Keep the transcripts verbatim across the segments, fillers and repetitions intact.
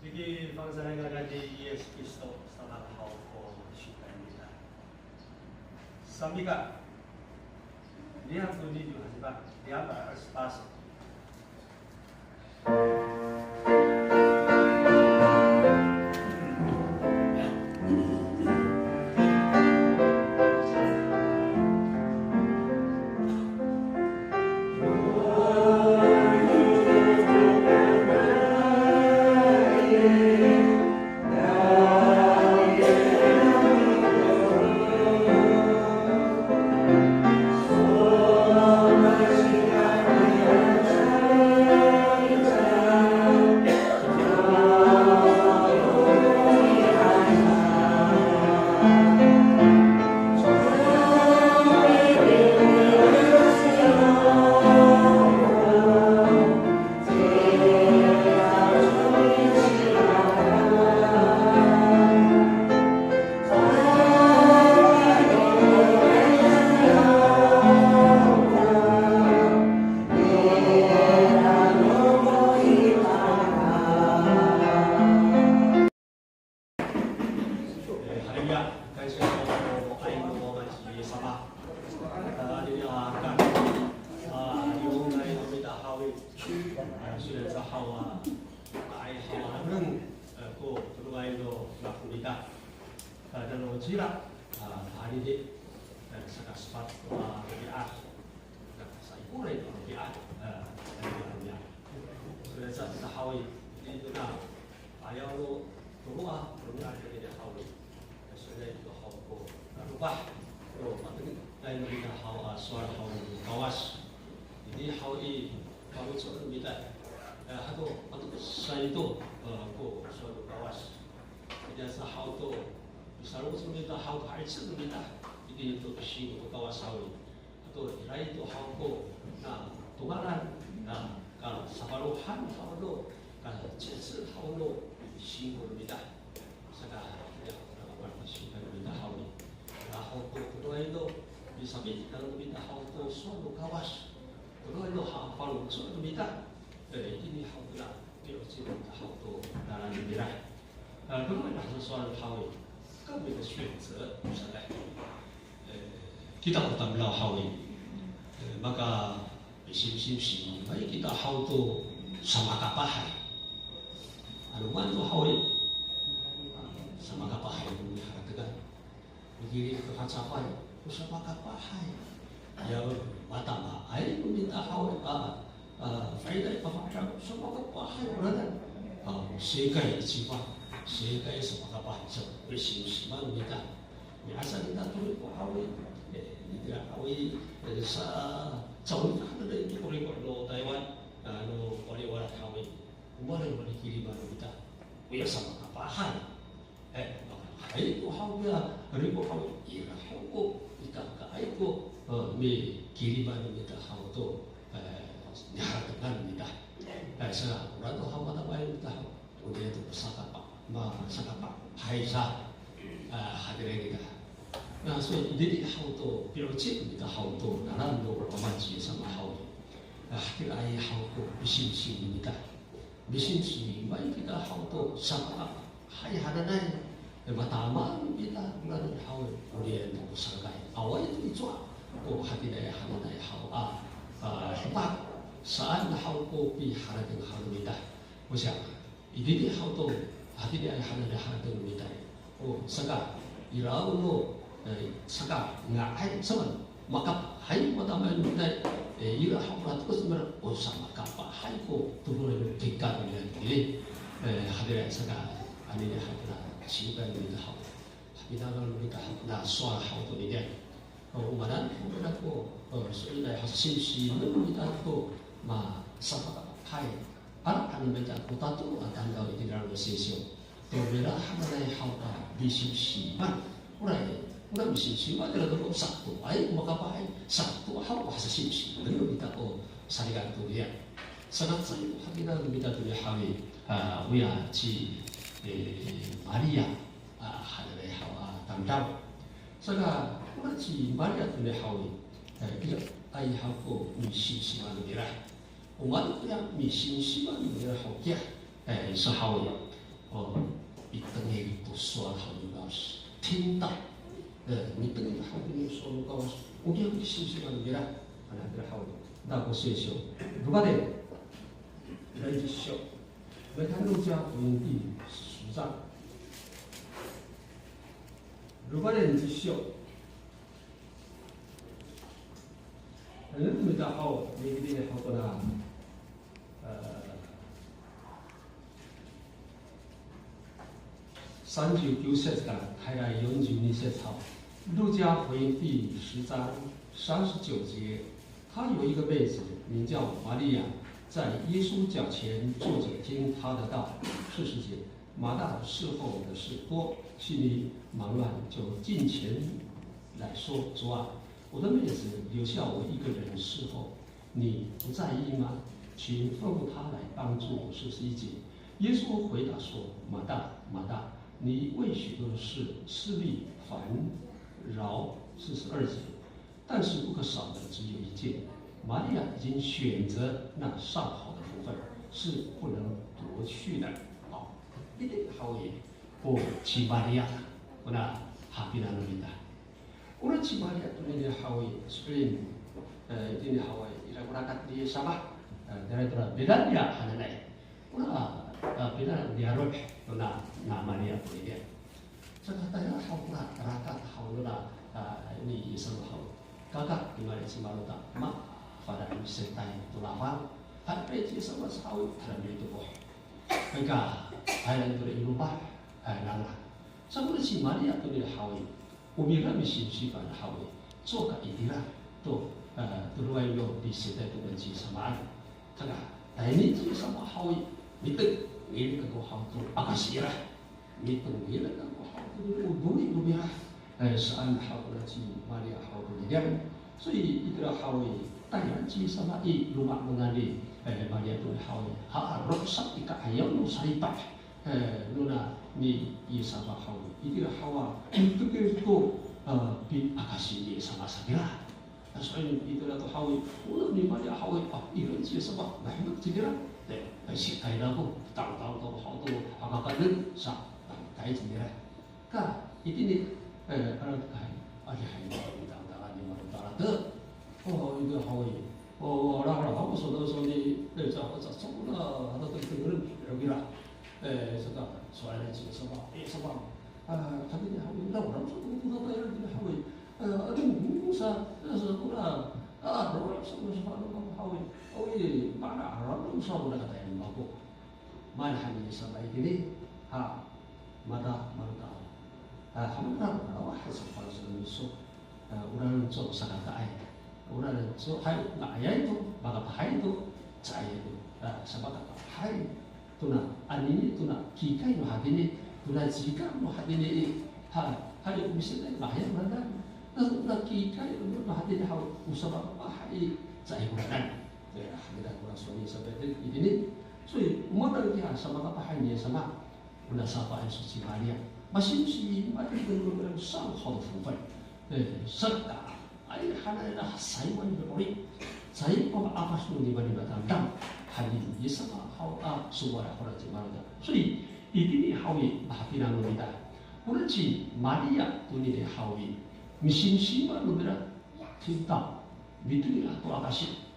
Siki fangcalay a ngangan ni Yis Kristo, samaan haw ko singsi ita. Samika, niham to niciw haciman, niham a spasi. Haleluya, 感谢我们的爱我们的主耶稣啊。Haleluya, kan. A, liwngay no mita haw i. A, sowal sa haw a, ay haw a, neng, e, ko toloay no mako mita. A, nano cila, a, anini, e, saka sepat, a, robi'ad. Saka saikoray no robi'ad, a, robi'ad. Sowal sa kita haw i, ito na, ayaw no tolo a robi'ad anini haw i. Sowal ito haw ko, a, ropah, to, matengil, tay no mita haw, a, sowal haw no Kawas. Itini haw i, faloco' no mita, e, hato, hato, sa ito, e, ko sowal no Kawas. Itini sa haw to, misaloco' no mita haw to, ha'icel no mita, itini to pising no Kawas haw i. Ato iraay to haw ko, na, tongalan, na, kasafalohan haw no, kacecel haw no, singko no mita. Saka, ya, na, kawal singko no mita haw i. Na, haw ko, toloay no, misapi, na, no mita haw ko, sowal no Kawas. Toloay no, ha, faloco' no mita. E, itini haw ko na, pi'ocil no mita haw to, lalan no mira. A, toloay no sowal haw i. 各位的选择，不是来 E, kita o tamdaw haw i, e, maka misimsimay kita haw to samakapahay. Ano maan to haw i, samakapahay to miharatengan. Mikilim to hacafay, o samakapahay. Ya, matamaay no mita haw i, a, A, fayda i pafangcal, samakapahay oranan. A, sekay iciba, sekay samakapahay, sa, misimsiman mita. Mi'aca kita to riko' haw i, e, itira haw i, e, sa, cawi ka hananay to riko' no Taywan, a, no Waliwalat haw i. O maan i, o maan i kiliman no mita. Oya samakapahay. E, hay ko haw ya, riko' haw i, ira haw ko, ita kaay ko, e, mikiliman no mita haw to, e, niharatengan no mita. E, sa, ora to haw matamaay no mita haw, o niyam to sakapa, ma, sakapa, hay sa, e, hatiraay kita. Na, so, itini haw to, pi'ocil no mita haw to, lalan no Wama ci Yis sama haw. E, hatiraay haw ko, misimsim no mita. Misimsimay kita haw to, saka, hay hananay, e, matama no mita, ora haw, o niyam to sakakaay. Awaay to icowa ko hatiraay hananay haw, a, a, demak, saan haw ko piharateng haw no mita. O siya, itini haw to, hatiraay hananay harateng no mita. O, saka, iraw no, e, saka, nga'ay, samaan, makapahay matamaay no mita, e, ira haw, ratekes mira, o samakapahay ko, toloay no tekad nira, e, hatira saka, anini hatira, singko no mita haw. Hatira no mita haw, na sowal haw to nira. O, o maan, o maan ko, o, so ira haw simsimen no mita ko, ma, samakapahay. Ala han no mita ko tato a tamdaw itira no sisiw. To mira hananay haw a misimsiman. Ora, ora misimsiman ira to sato ay makapahay, sato haw a sasimsiman no mita o salikaka to riya. Saka caay ko hatira no mita to riya haw i, a, oya ci, e, Maria, a, hananay haw a tamdaw. Saka ora ci Maria to riya haw i, e, iraay haw ko misimsiman no mira. O maan koya misimsiman no mira haw kiya, e, sa haw i. O, mitengil to sowal haw no Kawas. 听到, e, mitengil haw to sowal no Kawas. O, ira ko singsi no mira, ano ira haw. Tada ko sisyo. Lomaden. Ira sisyo. 我们看路加福音第十章。Lomaden sisyo. Ano mita haw, mitengil haw kona, e, 三十九节 kara, 还有四十二节 haw. 路加福音第十章三十九节，她有一个妹子，名叫玛利亚，在耶稣脚前坐着听他的道。四十节，马大伺候的事多，心里忙乱，就近前来说：“主啊，我的妹子留下我一个人伺候， 你不在意吗？请吩咐她来帮助我。”四十一节，耶稣回答说：“马大，马大，你为许多的事思虑烦扰。”四十二节，但是不可少的只有一件。玛利亚已经选择那上好的福分，是不能夺去的。好，itini haw i, o ci Maria, kona hapinang no mita. Ora ci Maria tonini haw i, so'elin, e, itini haw i, ira ko rakat ni Yis sama, e, ira to na Betania hananay. Ora, e, Betania niyaro' nona, na Maria tonini. Saka tayra haw kora rakat haw nona, e, ni Yis sama haw. Kaka ni Maria ci Marta, ma, fada' misentay to lafang. Hay, ci Yis sama sa haw i, tayra mitopo. Kaka, hay, tayra i loma', hay, nangra. Sa kora ci Maria tonini haw i, o mira misimsim haw i, cowa ka itira to, e, toloay no pisitay to ci Yis samaan. Tada, tayni ci Yis sama haw i, mitengil kako haw to akasi ira. Mitengil kako haw to o doli no mira. E, saan haw kora ci Maria haw to ninian. So i, itira haw i, tayra ci Yis sama i loma' nona ni, e, Maria to haw i, ha, aro' sa i ka'ayaw no salipad. E, nona ni Yis sama haw i, itira haw a, mitengil to, e, piakasi ni Yis sama sa kira. So'elin itira to haw i, o nona ni Maria haw i, a, ira ci Yis sama, mahemek cinira. E, pasikay nako, tangtang to haw to, akakaenen sa, tangtay cinira. Ka, itini, e, arakay, adihay, tangtangan ni Marta to. O, ira haw i, o, raharaw ko sowal sowal ni, e, ca, ca, sowal na, hatatengtengeren, ira kira. E, saka, sowal ni Yis sama, e, sama. A, hatini haw i, raharaw sowal ko tatayal itini haw i. E, ato, sa, sa, kora, a, raharaw sowal sowal no mako haw i. Haw i, mana raharaw sowal ko tatayal no mako. Maan han ni Yis sama itini, ha, mata, mata. Ha, haw i, raharaw, hay, sowal sowal no miso. A, oranan to sakakaay. Oranan to, hay, nga'ayay to, makapahay to, caay to. A, samakapahay. Tona, anini, tona, kikay no hatini, tona cikang no hatini i, ha, hay, o misitay, mahayang oranan. Na, tona kikay no hatini haw, o samakapahay, caay oranan. Ira, hatira kora sowal ni Yis sama itini. So i, o maan kiya samakapahay ni Yis sama. Ona sapaay so ci Maria. Masimsim, masimsim, masimsim, 上好的福分. E, saka, ay, hananay a sayway no 'orip. Caay ko ma'afas no nima ni matamdam. Hani, Yis sama haw a, sowal kora ci Maria. So i, itini haw i, mahapinang no mita. Ora ci Maria tonini haw i, misimsim no mira, 听到, mitengil to akasi.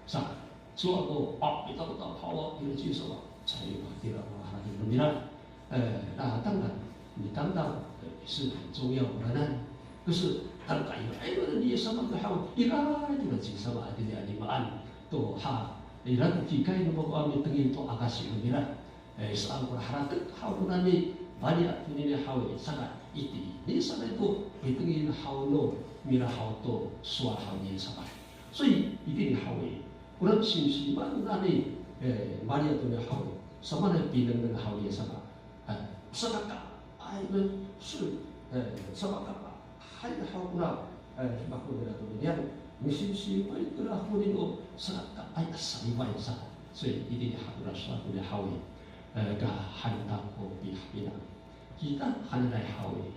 Sa, cowa ko, a, mitangtang haw a, ira ci Yis sama, caay ko hatira ko harateng no mira. E, na, tangtang, mitangtang, e, 是很重要的呢。可是，tangtang ira, e, ira ni Yis sama to haw, ira, ira ci Yis sama, a, itini a limaan to ha, ira ko kikay no mako a mitengil to akasi no mira. E, saan ko harateng haw nona ni Maria tonini haw i, saka itini sanay to pitengil haw no mira haw to sowal haw ni Yis sama. So i, itini haw i, ora simsiman nona ni, e, Maria tonini haw i, samaan pinengneng haw ni Yis sama. E, sakakaay, e, so, e, sakaka hay haw kora, e, mako nira to ninian, misimsim, ay, kora honi no sakakaay a saliway sa. So i, itini haw kora sowal tonini haw i, e, kahantak ko pihapinang. Kita hananay haw i,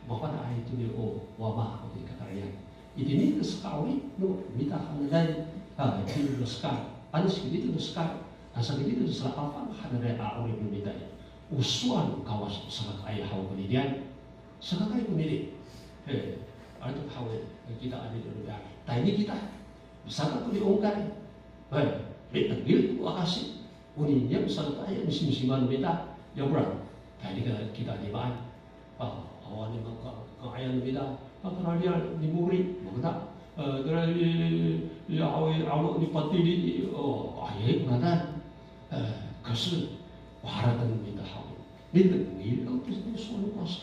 mafana'ay tonini o wama ko tika karayan. Itini ko saka'orip no mita hananay, a, itini ko saka, ano sakitini ko saka, a, sakitini ko saka, afang hananay a 'orip no mita i. O sowal no Kawas o sakakaay haw koninian. Sakakaay konini. E, ano to haw i, kita anini o romi'ad. Tayni kita. Saka to niongkay. E, mitengil to akasi. Oninian sakakaay misimsiman mita. Ya, 不然 tayni ka kita nimaan. A, awa ni maka, ka'ayaw mita, a, tayra niyam ni Mori, mangena, e, tayra ni, ni, ni awa, awa ni Patili, o, ayay, mangena. E, 可是 o harateng mita haw, mitengil to sowal no Kawas,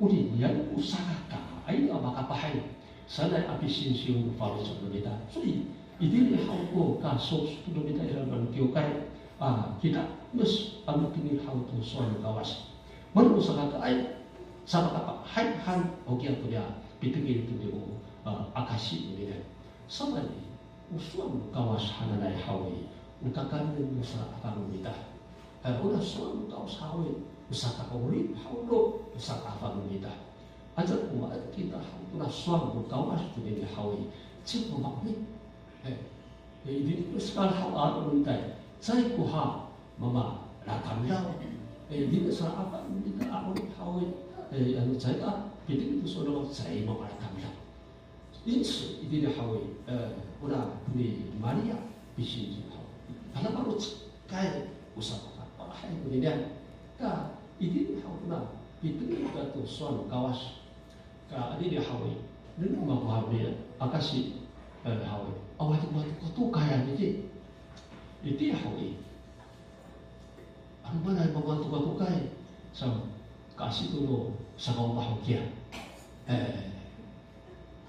oninian o sakakaay a makapahay sanay a pisinsiw no faloco' no mita. 所以 itini haw ko kasoso no mita ira no kiwkay, a, kita mes a mitengil haw to sowal no Kawas. Maro sakakaay, sakakapahay han, o kiya toya pitengil to niya o, a, akasi no mita. Samanen i, o sowal no Kawas hananay haw i, o kakaenen no sala'afa no mita. E, ona sowal no Kawas haw i, o saka'orip haw no, o sala'afa no mita. Aca ko maen kita haw, ona sowal no Kawas tonini haw i, caay ko ma'orip. E, e, itini ko sowal haw a, ano mita i, caay ko ha, mamalatamdaw. E, itini ko sala'afa no mita a 'orip haw i, e, ano caay ka pitengil to sowal no Kawas, caay mamalatamdaw. 因此, itini haw i, e, ona ni Maria pisinsiw haw i, tada faloco' kay, o sakakapahay koninian. Ka itini haw ona pitengil to sowal no Kawas. Ka anini haw i, nengneng mako haw i, akasi, e, haw i, awaay to matokatokay anini. Itiya haw i, ano maanay mamatokatokay sa, kaasi to no saka o mahaw kiya. E,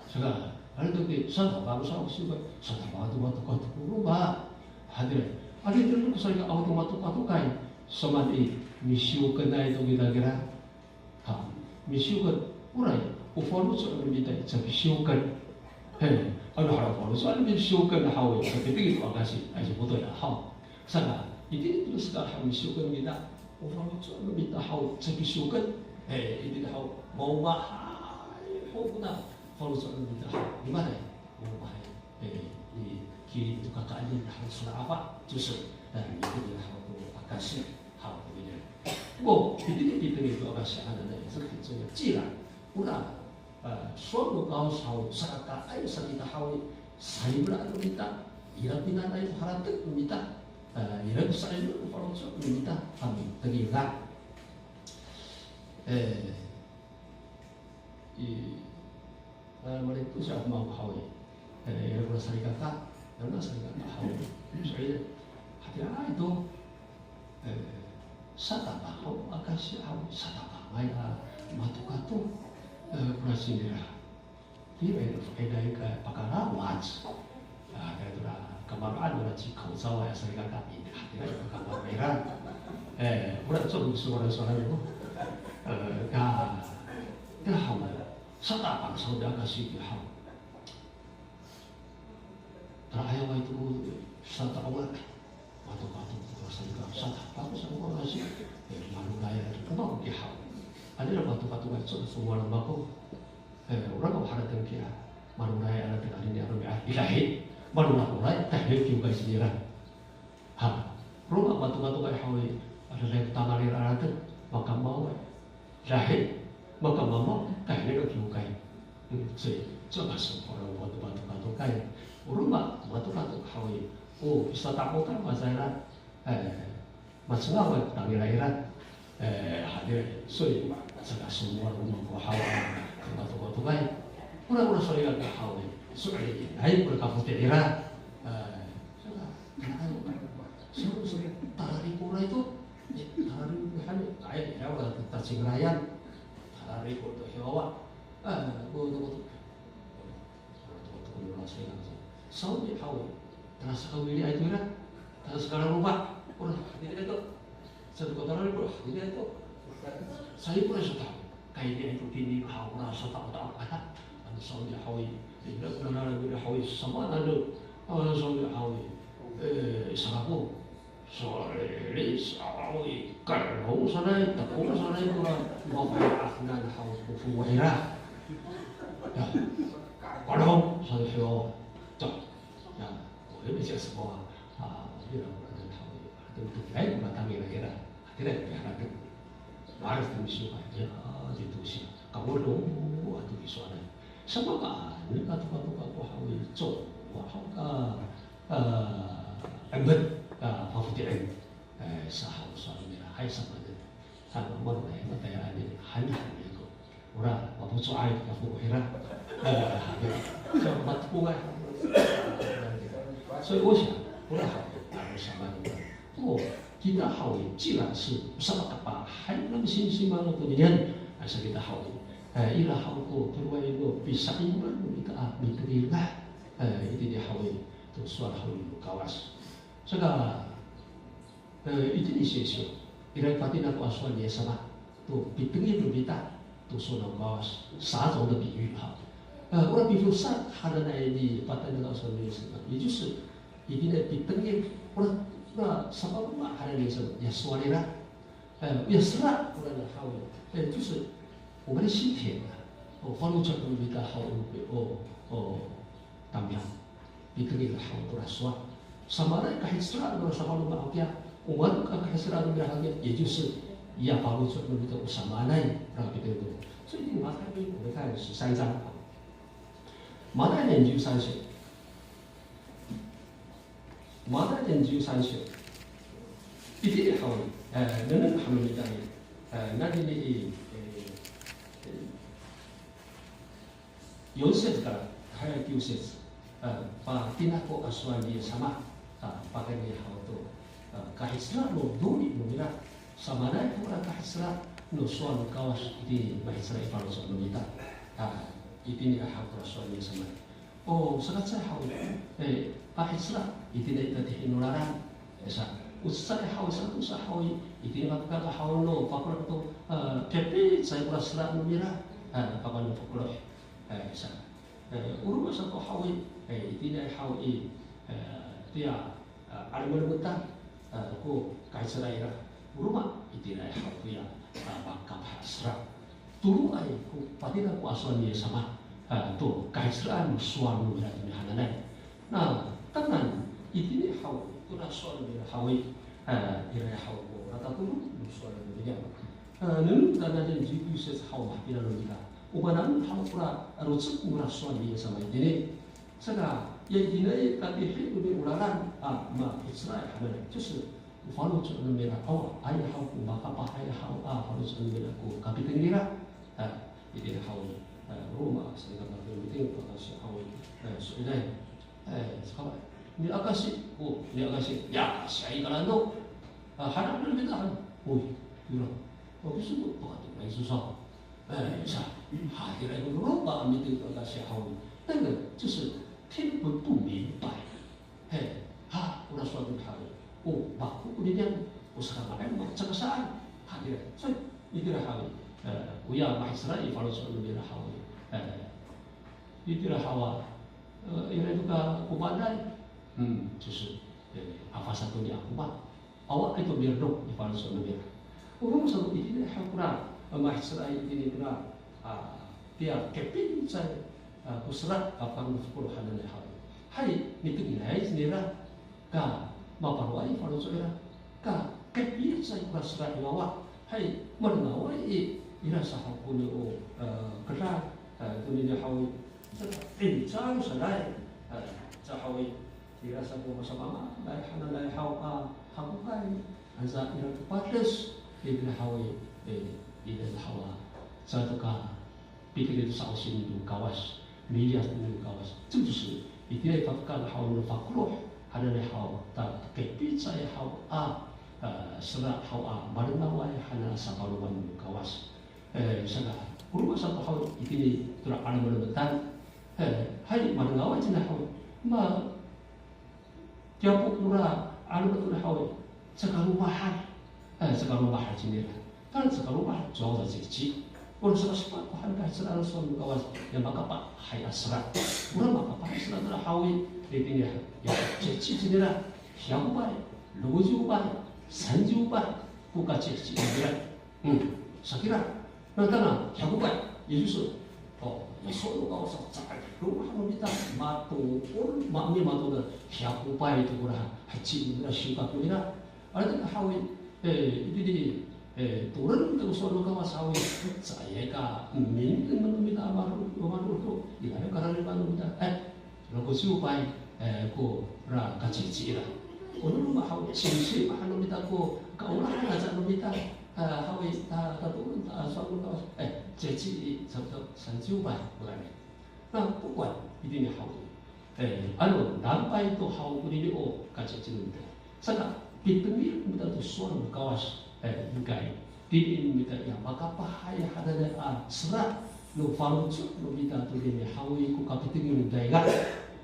saka, ano to ki, sa, bang sa, o siwkay, sa, bang to matokatokay, o roma. Hatira, ano to ko sa, awaay to matokatokay, samanen i, misiwkenay to kita kira. Ha, misiwken, oray, o faloco' no mita i, caay pisiwken. He, ano hara faloco' no mita i, misiwken haw i, caay pitengil to akasi, ay, so koto ya haw. Saka, itini to saka haw misiwken kita, o faloco' no mita haw caay pisiwken. He, itini haw, maomahay ho kona faloco' no mita haw. Maomahay. Maomahay. E, i, kini to kakaenen haw sala'afa, 就是, e, itini haw to akasi haw konini. 不过, itini pitengil to akasi hananay, 这个很重要。既然, ora, e, sowal no Kawas haw, sakakaay sa kita haw i, saimela no mita, ira pinanay ko harateng no mita, e, ira ko saimela ko faloco' no mita, kami, tengilan. E, i, e, malito sa ko mako haw i. E, ira ko salikaka, ira ko salikaka haw i. So, e, hatiraay to, e, satapang haw, akasi haw, satapangay a matokato, e, ko racing nira. Tira i, ira i ka pakalawac. A, kaya to ra, kamaro'an ora ci Kaocaway a salikaka i, a, tira i kakamaro' ira. E, ora to, so, ora, so, ora, e, ka, ka haw, satapang saw i akasi i haw. Tara'ayaway to ko satapang a. Matokato ko salikaka, satapang saw ko akasi. E, maloray, kama ko kihaw. Anira matokato ko, so, so, wala mako. E, ora ko harateng kiya, maloray a harateng anini a romi'ad, ira i, maloray, tahini kiwkay cinira. Ha, roma matokatokay haw i, ira ko tangalira a harateng, makamaway. Ira i, makamamaw, tahini ko kiwkay. Hmm, so, so, ka so, ora matokatokay. Roma matokato haw i, o, sata'otan masayra, e, Macengaw ko tangira ira. E, hatira, soy, saka somowal ko mako haw a, tokatokatokay. Ora, ora, soy, ira ko haw i, so'elinay ko kafoti' ira. E, saka, soy, soy, tararikoray to. E, tararikoray, ay, ira, ora, tacingirayan. Tarariko to hiwawa. E, ko, ko, ko, Sawni haw i, tala sakawiliay to ira, tala sakalaroba, ora, hatiraay to. Sato ko tala ko, hatiraay to. Saikoray sato, kayniay to tini haw, ora, sata'ota'ot ata. Ano sawni haw i, ira ko nanaw ira haw i, samaan ano, ano sawni haw i, e, saka ko. Sowal i, sowal i, kalong sanay, tekong sanay, tora, mafaha'anan haw ko fowa ira. Ya, kalong sanay haw. Ya, o imi siya sa fowa, a, ira ko haw i, tengtengay ko matang ira ira. Hatira ko haw. Ay, to misiwkay, ya, tito siya. Kangolo, ato kisowanan. Samakaen, ato, ato, ato, haw i, cowa haw ka, eh, 'emet, ah, pafoti'en. Eh, sa haw sowal nira, hay, samaanen. Sa, maro, eh, matayal i, hani, hani ako. Ora, mapoco'ay kafo hira. Eh, hani. So, matepongay. So, o siya, ora haw, ano, samaanen. O, kita haw i, 既然是 o samakapah, hay, nami simsim ano to niyan, asa kita haw i. Eh, ira haw ko, perway no, pisa'imolan no mita a mitengil, eh, itini haw i, to sowal haw i no Kawas. Saka, eh, itini sisiw, ira patinako a sowal ni Yis sama to pitengil no mita to sowal no Kawas, 撒种的比喻 haw. Eh, ora pifosat hananay ni patinako a sowal ni Yis sama, 也就是 itini pitengil, ora, ora sapaloma hananay sa, ya sowal nira. Eh, ya sera, ora na haw. Eh, 就是我们的心田啊，哦，faloco' no mita haw, o, o, tamiyaw. Pitengil haw, ora sowal. Samaanay kahecera, ora sapaloma hakiya. O maan ka kahecera no mira hakiya, 也就是 ya faloco' no mita o samaanay, ora pitengil. 所以马太福音我们看十三章，马太福音十三章。 马太福音十三章。Itini haw i, eh, nengneng han no mita i, eh, nanini i, eh, eh, yon sec kora, hay, kiw sec, eh, patinako a sowal ni Yis sama, ah, pakayni haw to, eh, kahecera no doli no mira, samaanay kora kahecera no sowal no Kawas itini mahecera i faloco' no mita, ah, itini a haw kora sowal ni Yis sama. O, saka cecay haw i, eh, kahecera, itini i tatihi no lalan. Esa, o cecay haw i, saka tosa haw i, itini matoka haw no fokeloh to, eh, kepicay kora sera no mira, eh, papa no fokeloh. Eh, esa, eh, o roma sato haw i, eh, itini haw i, eh, tiya, eh, 'alemolemotan, eh, ko kahecera ira. O roma, itini haw toya, eh, makapah a sera. Toloay ko patinako a sowal ni Yis sama, a, to kahiceraan no sowal no mira itini hananay. Na, 当然, itini haw, tona sowal no mira haw i, a, ira haw ko ratatolo no sowal no mira. A, nengneng ta nanini cikiw sec haw mahapinang no mita. O maan haw kora, a, rocek nora sowal ni Yis sama itini. Saka, ya itini i tatihi no mira o lalan, a, mahecera hananay. 就是 O faloco' no mira, awa, aya haw ko makapahay haw, a, faloco' no mira ko kapitengil nira. A, itini haw, a, roma, sa ita mapitengil, pakasi haw, a, so inay. A, saka, ni akasi, o, ni akasi, ya, siya i kalano. A, hanap no mita han. Oy, ira. O, kiso to, pakato'as iso sa. A, sa, hatiraay ko roma, a, mitengil to akasi haw. 那个就是听不，不明白。 He, ha, ora sowal to haw i. O, mako koninian, o sakamaanen, mako caka saan. Ha, itira. So, itira haw i. E, oya mahecera i faloco' no mira haw i. E, itira haw a, e, ira to ka komaenay. Hmm, 就是, e, afa sato ni a koma. Awa ito mirnok i faloco' no mira. O roma sato itini haw kora, e, mahecera itini kora, a, tiya kepicay, a, ko sera, a, pang no fokeloh hananay haw. Hay, mitengilay cinira, ka maparoay faloco' ira, ka kepicay kora sera i wawa. Hay, malengaway i, ira sa haw koni o, e, kera, e, tonini haw i, sa, e, calo sanay, e, sa haw i, ira sa ko masamaamaanay hananay haw a hakokay, anca ira ko pades, itira haw i, e, ira haw a, caay to ka pitengil to sa'osien no Kawas, miliyas no Kawas. 这就是 itira i fafekal haw no fokeloh hananay haw ta kepicay haw a, e, sera haw a malengaway hananay sapalowaan no Kawas. E, saka, o roma sato haw itini tora 'alamalametan. E, hay, malengaway cinira haw. Ma, tiyapo' nora 'alomet nora haw i, caka lomahad. E, caka lomahad cinira. Tala caka lomahad, cowa sa ciheci. Ora saka sepat ko han kahiceraan sowal no Kawas, ya makapahay a sera. Ora makapahay a sera nora haw i, itini ya ciheci cinira. Hiyakopay, lokociwpay, sanciwpay ko kaciheci cinira. Hmm, sakira. Na tala, hiyakopay, 也就是, o, ya sowal no Kawas sa, caay, lomahad no mita, mato'or, ma, mi mato'or, hiyakopay to kora, heci nira siwkak nira. Ira to haw i, e, itini, E, tolonen to ko sowal no Kawas haw i, caay ka, mm, min, min, min, a, maro', maro' to, ira ko kararimaan no mita, e, rako ciwpay, e, kora kacici ira. O no roma haw, singsi mahaen no mita ko kaolahan aca no mita, e, haw i, ta, ta tolonen, ta, sowal no Kawas, e, cici i, sa, sa, sanciwpay, koraan. Na, 不管, itini haw i. E, ano, dampay to haw konini o kacici no mita. Saka, pitengil no mita to sowal no Kawas, e, ikay. Itini no mita ya makapahay hananay a sera no faloco' no mita tonini haw i ko kapitengil no dayga.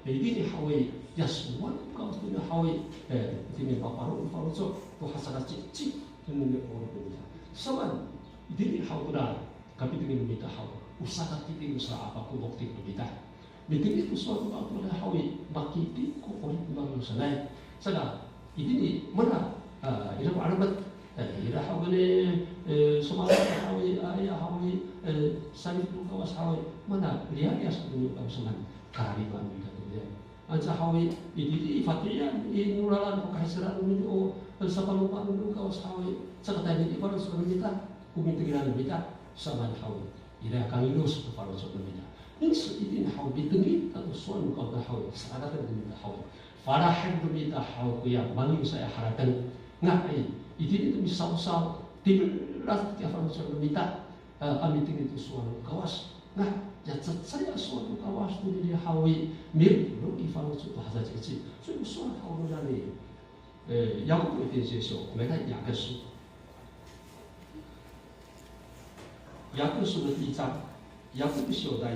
E, itini haw i ya sowal no Kawas tonini haw i, e, itini maparo' no faloco' to hasaka cici tonini o no mita. Samaan, itini haw kona kapitengil no mita haw, o sakapitengil sa a pakopok tini no mita. Mitengil to sowal no Kawas haw i, makitid ko 'orip no mita sanay. Saka, itini, mana, a, ira ko 'alemet, e, ira haw i, e, somowal haw i, a, ira haw i, e, sawit no Kawas haw i, mana, riyar sa to no Kawas samaan, kararimaan no mita to. Anca haw i, itini i fati'ian, i nolalan ko kahisera no mita o, e, sapaloma no Kawas haw i, saka tayni i faloco' no mita, ko mitengilan no mita, samaan haw i. Ira kangilos to faloco' no mita. 因此, itini haw i, mitengil to sowal no Kawas haw i, sa'adakaen no mita haw i. Falahen no mita haw koya mangiyosay a harateng. Nga'ay, itini to misawsaw, timilas to kiya faloco' no mita. A, a mitengil to sowal no Kawas. Nga, ya cecay a sowal no Kawas tonini haw i, milolong i faloco' to haca cici. 所以 o sowal haw nonini, e, Yakobo itini sisyo, 我们看雅各书。 雅各书的第一章，雅各书第一章。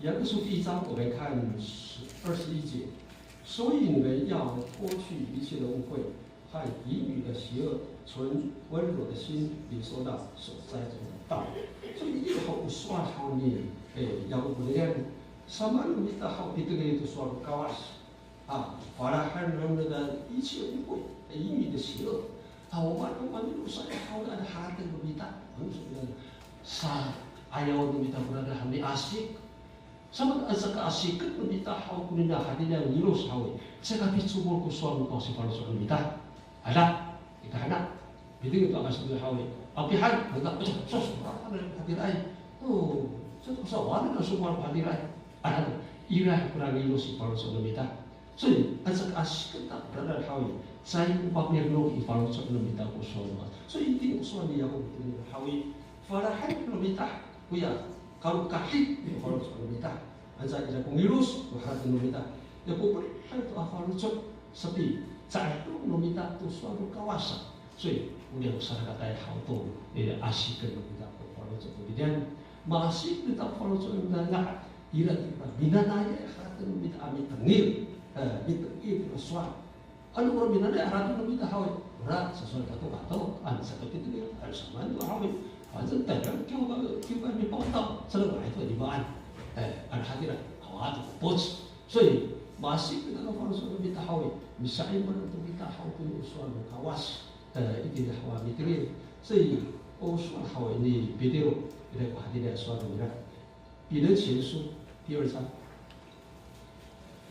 雅各书第一章，我们看十，二十一节。所以你们要脱去一切的污秽和言语的邪恶，存温柔的心，领受那所栽种的道。所以一定要 o sowal haw ni, e, Yakobo niyam, samaan no mita haw pitengil to sowal no Kawas. A, falahen no mita i, 一切污秽, 言语的邪恶. A, o maan, o maan no sa haw i, a, harateng no mita. Ano sa, sa'ayaw no mita kora miasik. Samaan, a, saka asiken no mita haw konini a hatiraay a ngilos haw i, caay ka picomod ko sowal no Kawas i faloco' no mita. Ada, ita hana. Pitengil to a ngilos haw i. Apihan, mata, sos, sos, a, hatiraay. O, sa, sa, wala na sowal ko hatiraay. Ada, ira kora ngilos i faloco' no mita. 所以, a, saka asiken ta kora haw i, caay ko pamirnong i faloco' no mita ko sowal no Kawas. 所以 itini ko sowal ni Yakobo haw i, falahen no mita, koya, kalokali i faloco' no mita. Anca ira ko ngilos ko harateng no mita. Ya popelihay to a faloco', sapicaedong no mita to sowal no Kawas. 所以, o niyam ko sarakatay haw to, e, asiken no mita ko faloco' to mita. Maasik no mita ko faloco' no mita nga, ira to minanayay harateng no mita a mitengil, e, mitengil to sowal. Ano kora minanayay harateng no mita haw i, ora, sasowal kato, kato, ano saka pitengil, ano samaan to haw i, 反正 tayra kiw ka, kiw ka mipaw taw, sareng ato i limaan. E, ano hatira, awa to ko poc. 所以, maasik kita ko faloco' no mita haw i, misa'imonan to kita haw to o sowal no Kawas. E, itini haw a mitengil. 所以, o sowal haw i ni Petero, ira ko hatira sowal no mira. 彼得前书第二章。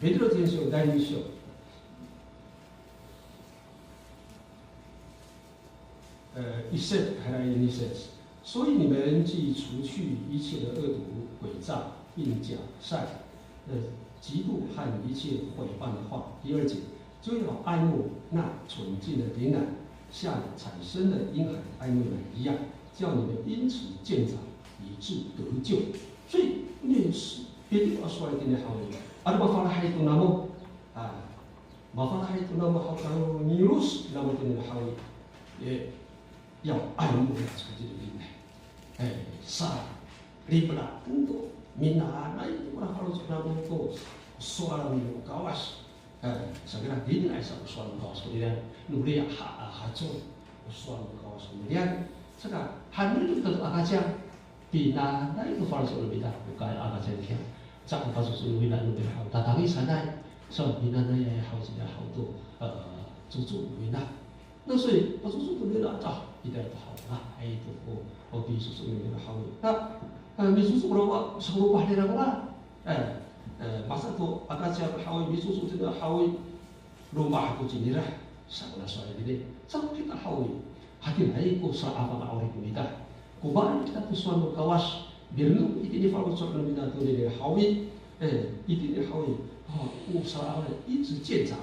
Petero 前书第二章。 呃，一节还来一节。所以你们既除去一切的恶毒、诡诈、并假善、呃，嫉妒和一切毁谤的话。第二节，就要爱慕那纯净的灵感，像产生的婴孩爱慕奶一样，叫你们因此渐长，以致得救。所以，那是别的话说来听听好了。Ano mafalahay to namo, a, mafalahay to namo haw, kangilos namo to nira haw i, e, ya, ay, mo, sa, jiri, e, sa, lipela, tento, minanay to kora faloco' namo to sowal no Kawas. E, sa kira, dini ay sa sowal no Kawas, kira, no riya ha, ha, haco, sowal no Kawas, kira. Saka, hanen to to akaciyan, pinanay to faloco' no mita, o kay akaciyan kiya. Caay ka pacoco no wina no mira haw, tatangisanay. So, pinanayay haw, sira haw to, e, coco no wina. Na, so, pacoco to nira, ta, ita to haw, a, ay to, o, o, picoco no mira haw. Na, e, micoco kora wa, sa kora wa, nira kora. E, E, masa to, aka ciya haw i, micoco tina haw i, loma' to cinira, sa ko na sowal itini. Caay kita haw i, hatiraay ko sala'afang a 'orip no mita. Ko maan kita to sowal no Kawas, mirenong itini faloco' no mita tonini haw i, e, itini haw i, a, o sala'afang i 一直见长.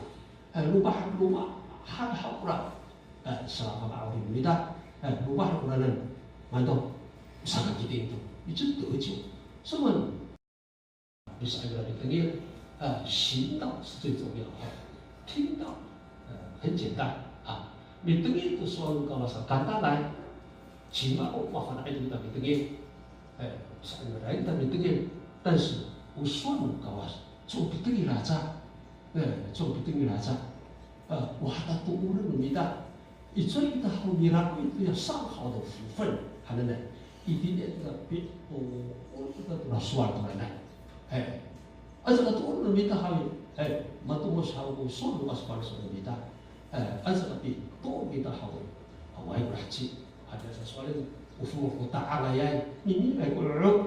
E, loma', loma' han haw kora, e, sala'afang a 'orip no mita, e, loma' han koranan, manto, saka kiting to, 一直得救. Saman, bisa ira mitengil, e, 行道是最重要的，听道，e, 很简单啊。Mitengil to sowal no Kawas a kantanay, cima o mafana'ay to kita mitengil. E, saan, lain ta mitengil, 但是 o sowal no Kawas, caay pitengil aca. E, caay pitengil aca. E, o hatatooren no mita. Icowa kita haw mirako ito ya 上好的福分 hananay. Itini kita pi, o, o kita to sowal to hananay. E, aca ka tooren no mita haw i, e, matomos haw ko sowal no Kawas faloco' no mita. E, aca ka pito kita haw i, awaay ko laheci. Hatira sasowalen, o fowa ko ta'angayay, mimingay ko 'o'op.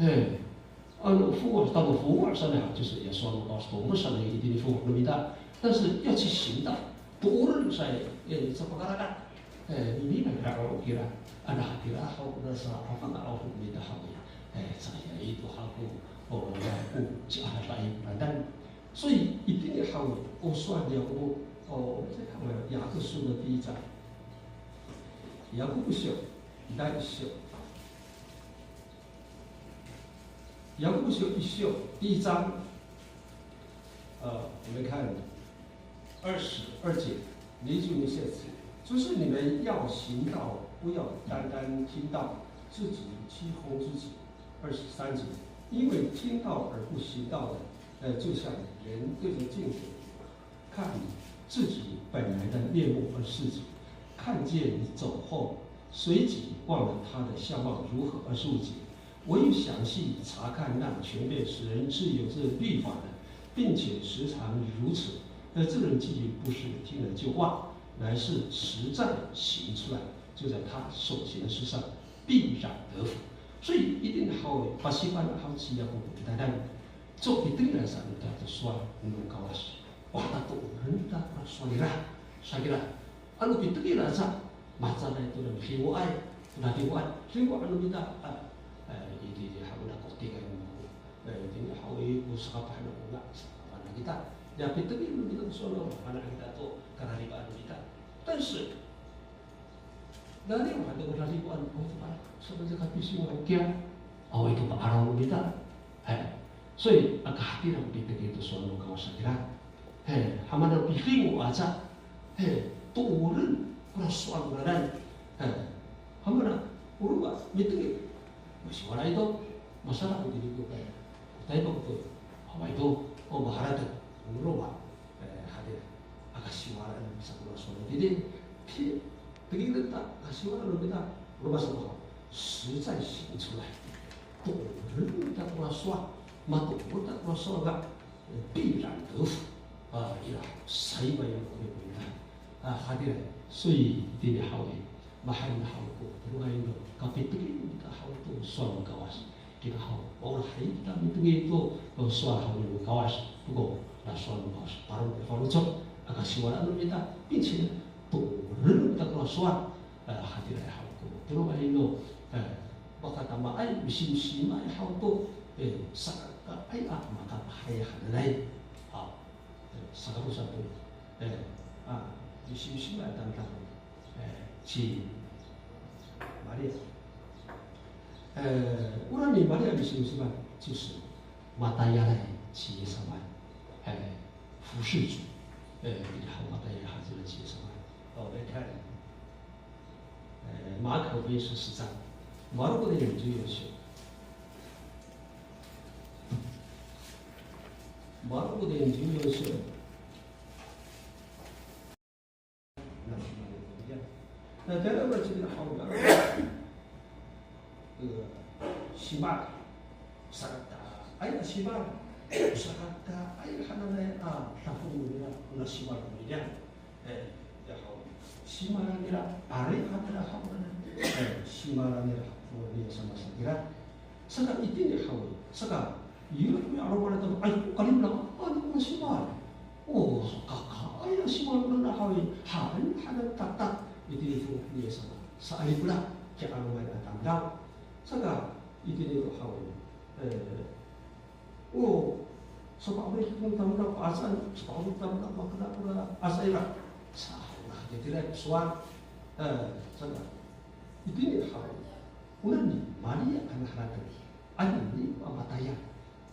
E, ano fowa, tamo fowa sanay haw, 就是 ya sowal no Kawas, tomos sanay itini fowa no mita. 但是要去行道, tooren sa i, e, sa pakarakat. E, mimingay ko 'o'op kira. Ano hatira haw, na sala'afang a 'orip no mita haw i. E, caay ito haw ko, o, ko ci'adadaay, 所以 itini haw, o sowal ni Yakobo, o, 我们再看回来雅各书的第一章。雅各书第一章。雅各书第一章，呃，我们看二十二节，二十二节，就是你们要行道，不要单单听道，自己欺哄自己。二十三节，因为听道而不行道的， 呃，就像人对着镜子看自己本来的面目而自己，看见走后，随即忘了他的相貌如何而受解。唯有详细查看那全面使人自由之律法的，并且时常如此，那这人既不是听了就忘，乃是实在行出来，就在他所行的事上必然得福。所以一定好，把西班牙好奇要不单单 Caay pitengil sa no mita to sowal no Kawas. Wa, hatatooren ta ko sowal nira. Sa kira, ano pitengil sa, mahecaday to na mihiwoay, to na hiwoay, hiwoay no mita, a, a, iti, iti, haw na kotikay no, e, iti, haw i, ko sakapahan no, na, sakapahan kita. Ya pitengil no mita to sowal no, mana kita to, kararipaan no mita. 但是 Nani, o, hato ko nani ko ano, o, to, a, sa, sa, kapising, o, kiya, awaay to pa'araw no mita. Hay. So, aka hatira ko pitengil to sowal no Kawas sa kira. Hay, hamana piling o aca. Hay, tooren kora sowal no nani. Hay. Hamana, o roma, mitengil. Masiwala ito, masala ko tini ko kay. Tay pa ko to. Awaay to, o, maharateng. O roma. E, hatira, aka siwala no mita kora sowal itini, ti, tengilen ta, aka siwala no mita, roma sa ko, 实在行出来. Tooren ta kora sowal, matoor ta kora sowal ga, e, 必然得福. A, ira, saimay ko mita. A, hatira, so itini haw i, mahaen haw ko, polongayan no kapitengil no mita haw to sowal no Kawas. Kita haw, maolahay kita mitengil to, o, sowal haw no Kawas, to ko, na sowal no Kawas, paro, e, faloco', aka siwala no mita, 并且 tooren no mita ko sowal, e, hatiraay haw ko, polongayan no, e, pakatamaay, misimsimay haw to, e, sakaay a makapahay hananay. A, e, saka to sato, e, a, misimsimay a tamdaw. E, ci Maria. E, ora ni Maria misimsim han, 就是 matayalay ci Yis sama. E, 服侍主. E, ira haw matayalay hananay ci Yis sama. O, 我们看，e, 马可福音十四章，马可福音十四章。马可福音十四章。 Na, tayra ko cira haw, e, simal. Sakataay a simal. Sakataay hananay a dafong nira, na simal nira. E, ya haw. Simal nira, ari hananay haw nira. E, simal nira haw nira sama sa kira. Saka itini haw, saka, Ira ko ya 'alomanay to, ay, o kalimelaan ko a simal. O, kakaay a simal nona haw i, haen hanen tatak itini i fongoh ni Yis sama. Sa'alipela kiya 'alomanay a tamdaw. Saka, itini to haw i, e, o, sapa'orip ko tamdaw, pa'acaan, sapa'orip tamdaw, makena kora 'aca ira. Sa, o, na, itira sowal. E, saka, itini haw i, o nani Maria a harateng. Anini a matayal.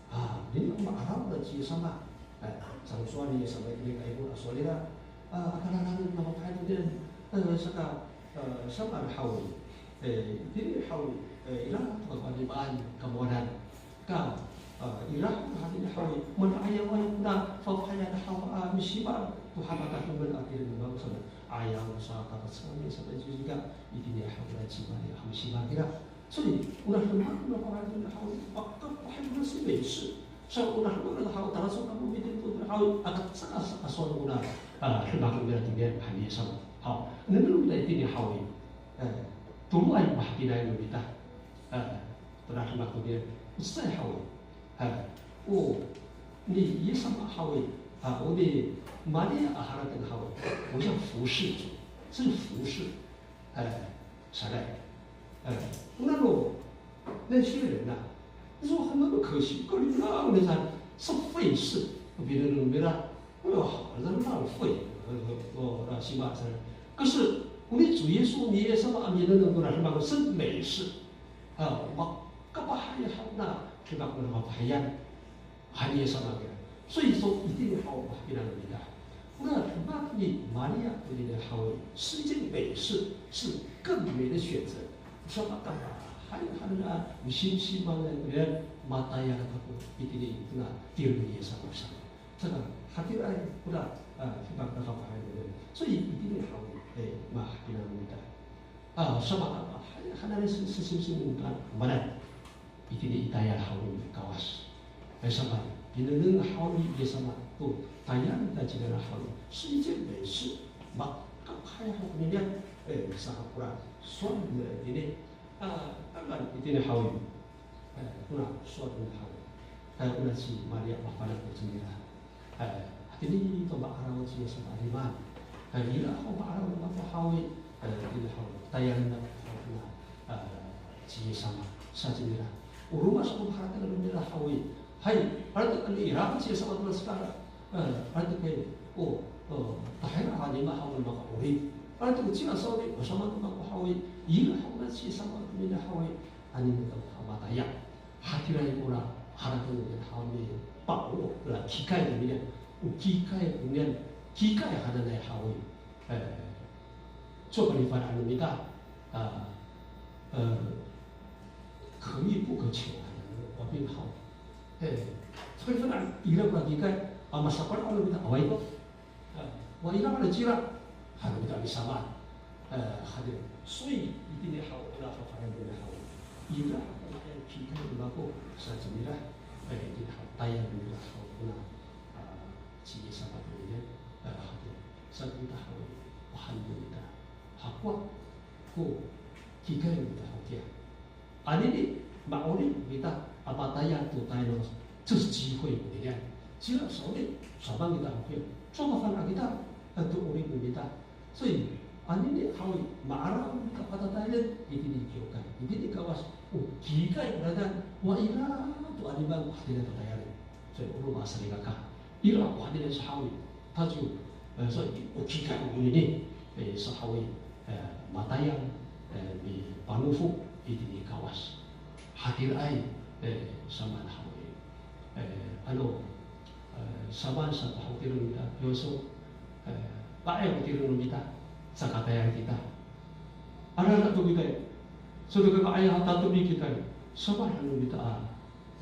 A, nini a ma'araw na ci Yis sama. E, saan ko sowal ni Yis sama itini i kaimor a sowal nira. A, aka lalan no mapa'ed nira. E, saka, e, saan haw i. E, itini haw i. E, ira to ka falimaan kamowanan. Ka, e, ira ko hatini haw i. Mana'ayaway kona fafahiyan haw a misimal to hapatakngen a tireng no mako saan. Ayaw sa, ka, ka, saan ni Yis sama i, saka itini haw i, ci Maria a misimal kira. 所以，ona demak no fafahayay haw i, makapahay kona si 美事. Sa ona demak no haw i, talacowa kamo mitini to haw i, aka saka, saka sowal kona, a, demak nira tini han ni Yis sama. Haw, nengneng no mita itini haw i, e, toloay mahapinang no mita. E, tona demak nira, o cecay haw i. E, o, ni Yis sama haw i, a, o ni Maria a harateng haw i, 好像服侍主，是服侍。 哎，下来，哎，那么那些人呐，你说很那么可惜，搞得那么的人是费事，别人都没了，哎呦，好，那浪费，呃，呃，呃，是吧？是。可是我们主耶稣，你也是嘛，你能能够让他们是美事啊，我干嘛还要那，是吧？我干嘛还要？ Hani sama kira. So, iso itini haw mahapinang no mita. Ona demak ni Maria konini haw i, 是一件美事，是更美的选择。Sa maka, hay, hay, a, misimsim a, matayal kako itini, itini tireng ni Yis sama. Saka, hatiraay kora, a, demak no fafahiyan. So, itini haw i, e, mahapinang no mita. A, sa maka, hay, hananay si, si, si, si, mungka, manay. Itini i tayal haw no Kawas. Hay sama, pinengneng haw ni Yis sama to tayal ita cingra haw, 是一件美事. Maka hay haw konini, e, sa kora sowal nira itini. A, taman itini haw i. E, kora sowal nira haw i. E, kora ci Maria mafana' to cingra. E, hatini to ma'araw ci Yis sama a demak. E, ira ho ma'araw no mako haw i, e, itini haw, tayal nira haw kona, e, ci Yis sama, sa cingra. O roma sa ko maharateng nira haw i. Hay, 'alotek ko ira ci Yis sama to na sekala. E, 'alotek ko, o, o, tahira a demak haw no mako 'orip. 'Alotek ko cila sawni, o samaan no mako haw i. Ira ho kona ci Yis sama konini haw i. Anini to haw matayal. Hatiraay kora harateng nira haw ni Pawlo, kora kikay nira, o kikay nira, kikay hananay haw i, e, cowa ko nifana'an no mita, a, e, 可遇不可求 hananay, o, 病 haw. E, cowa ko nifana'an, ira kora kikay, a, masapalal no mita, awaay to. A, wa ira ko cila, han no mita misamaan. A, hatira. 所以 itini haw, ira fafahiyan itini haw. Ira haw ko kikay no mako sa cinira. E, itini haw, tayal nira haw kona, a, ci Yis sama konini. A, hatira. Sa kita haw, o han no mita. Hakowa ko kikay no mita haw kiya. Anini, ma'orip kita a matayal to tayal no, 这是机会 konini. Cila sawni, samaan kita haw kiya, cowa ko fana' kita, a, to 'orip no mita. 所以 anini haw i, ma'araw kita a tatayalen itini i kiwkay, itini i Kawas, o kikay koranan, wa ira to a demak, hatira tatayalen. 所以 o roma salikaka, ira ko hatira sa haw i, 他就, e, 所以 o kikay konini, e, sa haw i, e, matayal, e, mipanofo itini i Kawas. Hatiraay, e, samaan haw i, e, ano, e, samaan sa ko haw tireng ita, yoso, e, pa'ay ko tireng no mita, caka tayal kita. Ano, ano to kita, so to ka pa'ay, a, tatomi kita, samaan no mita, a,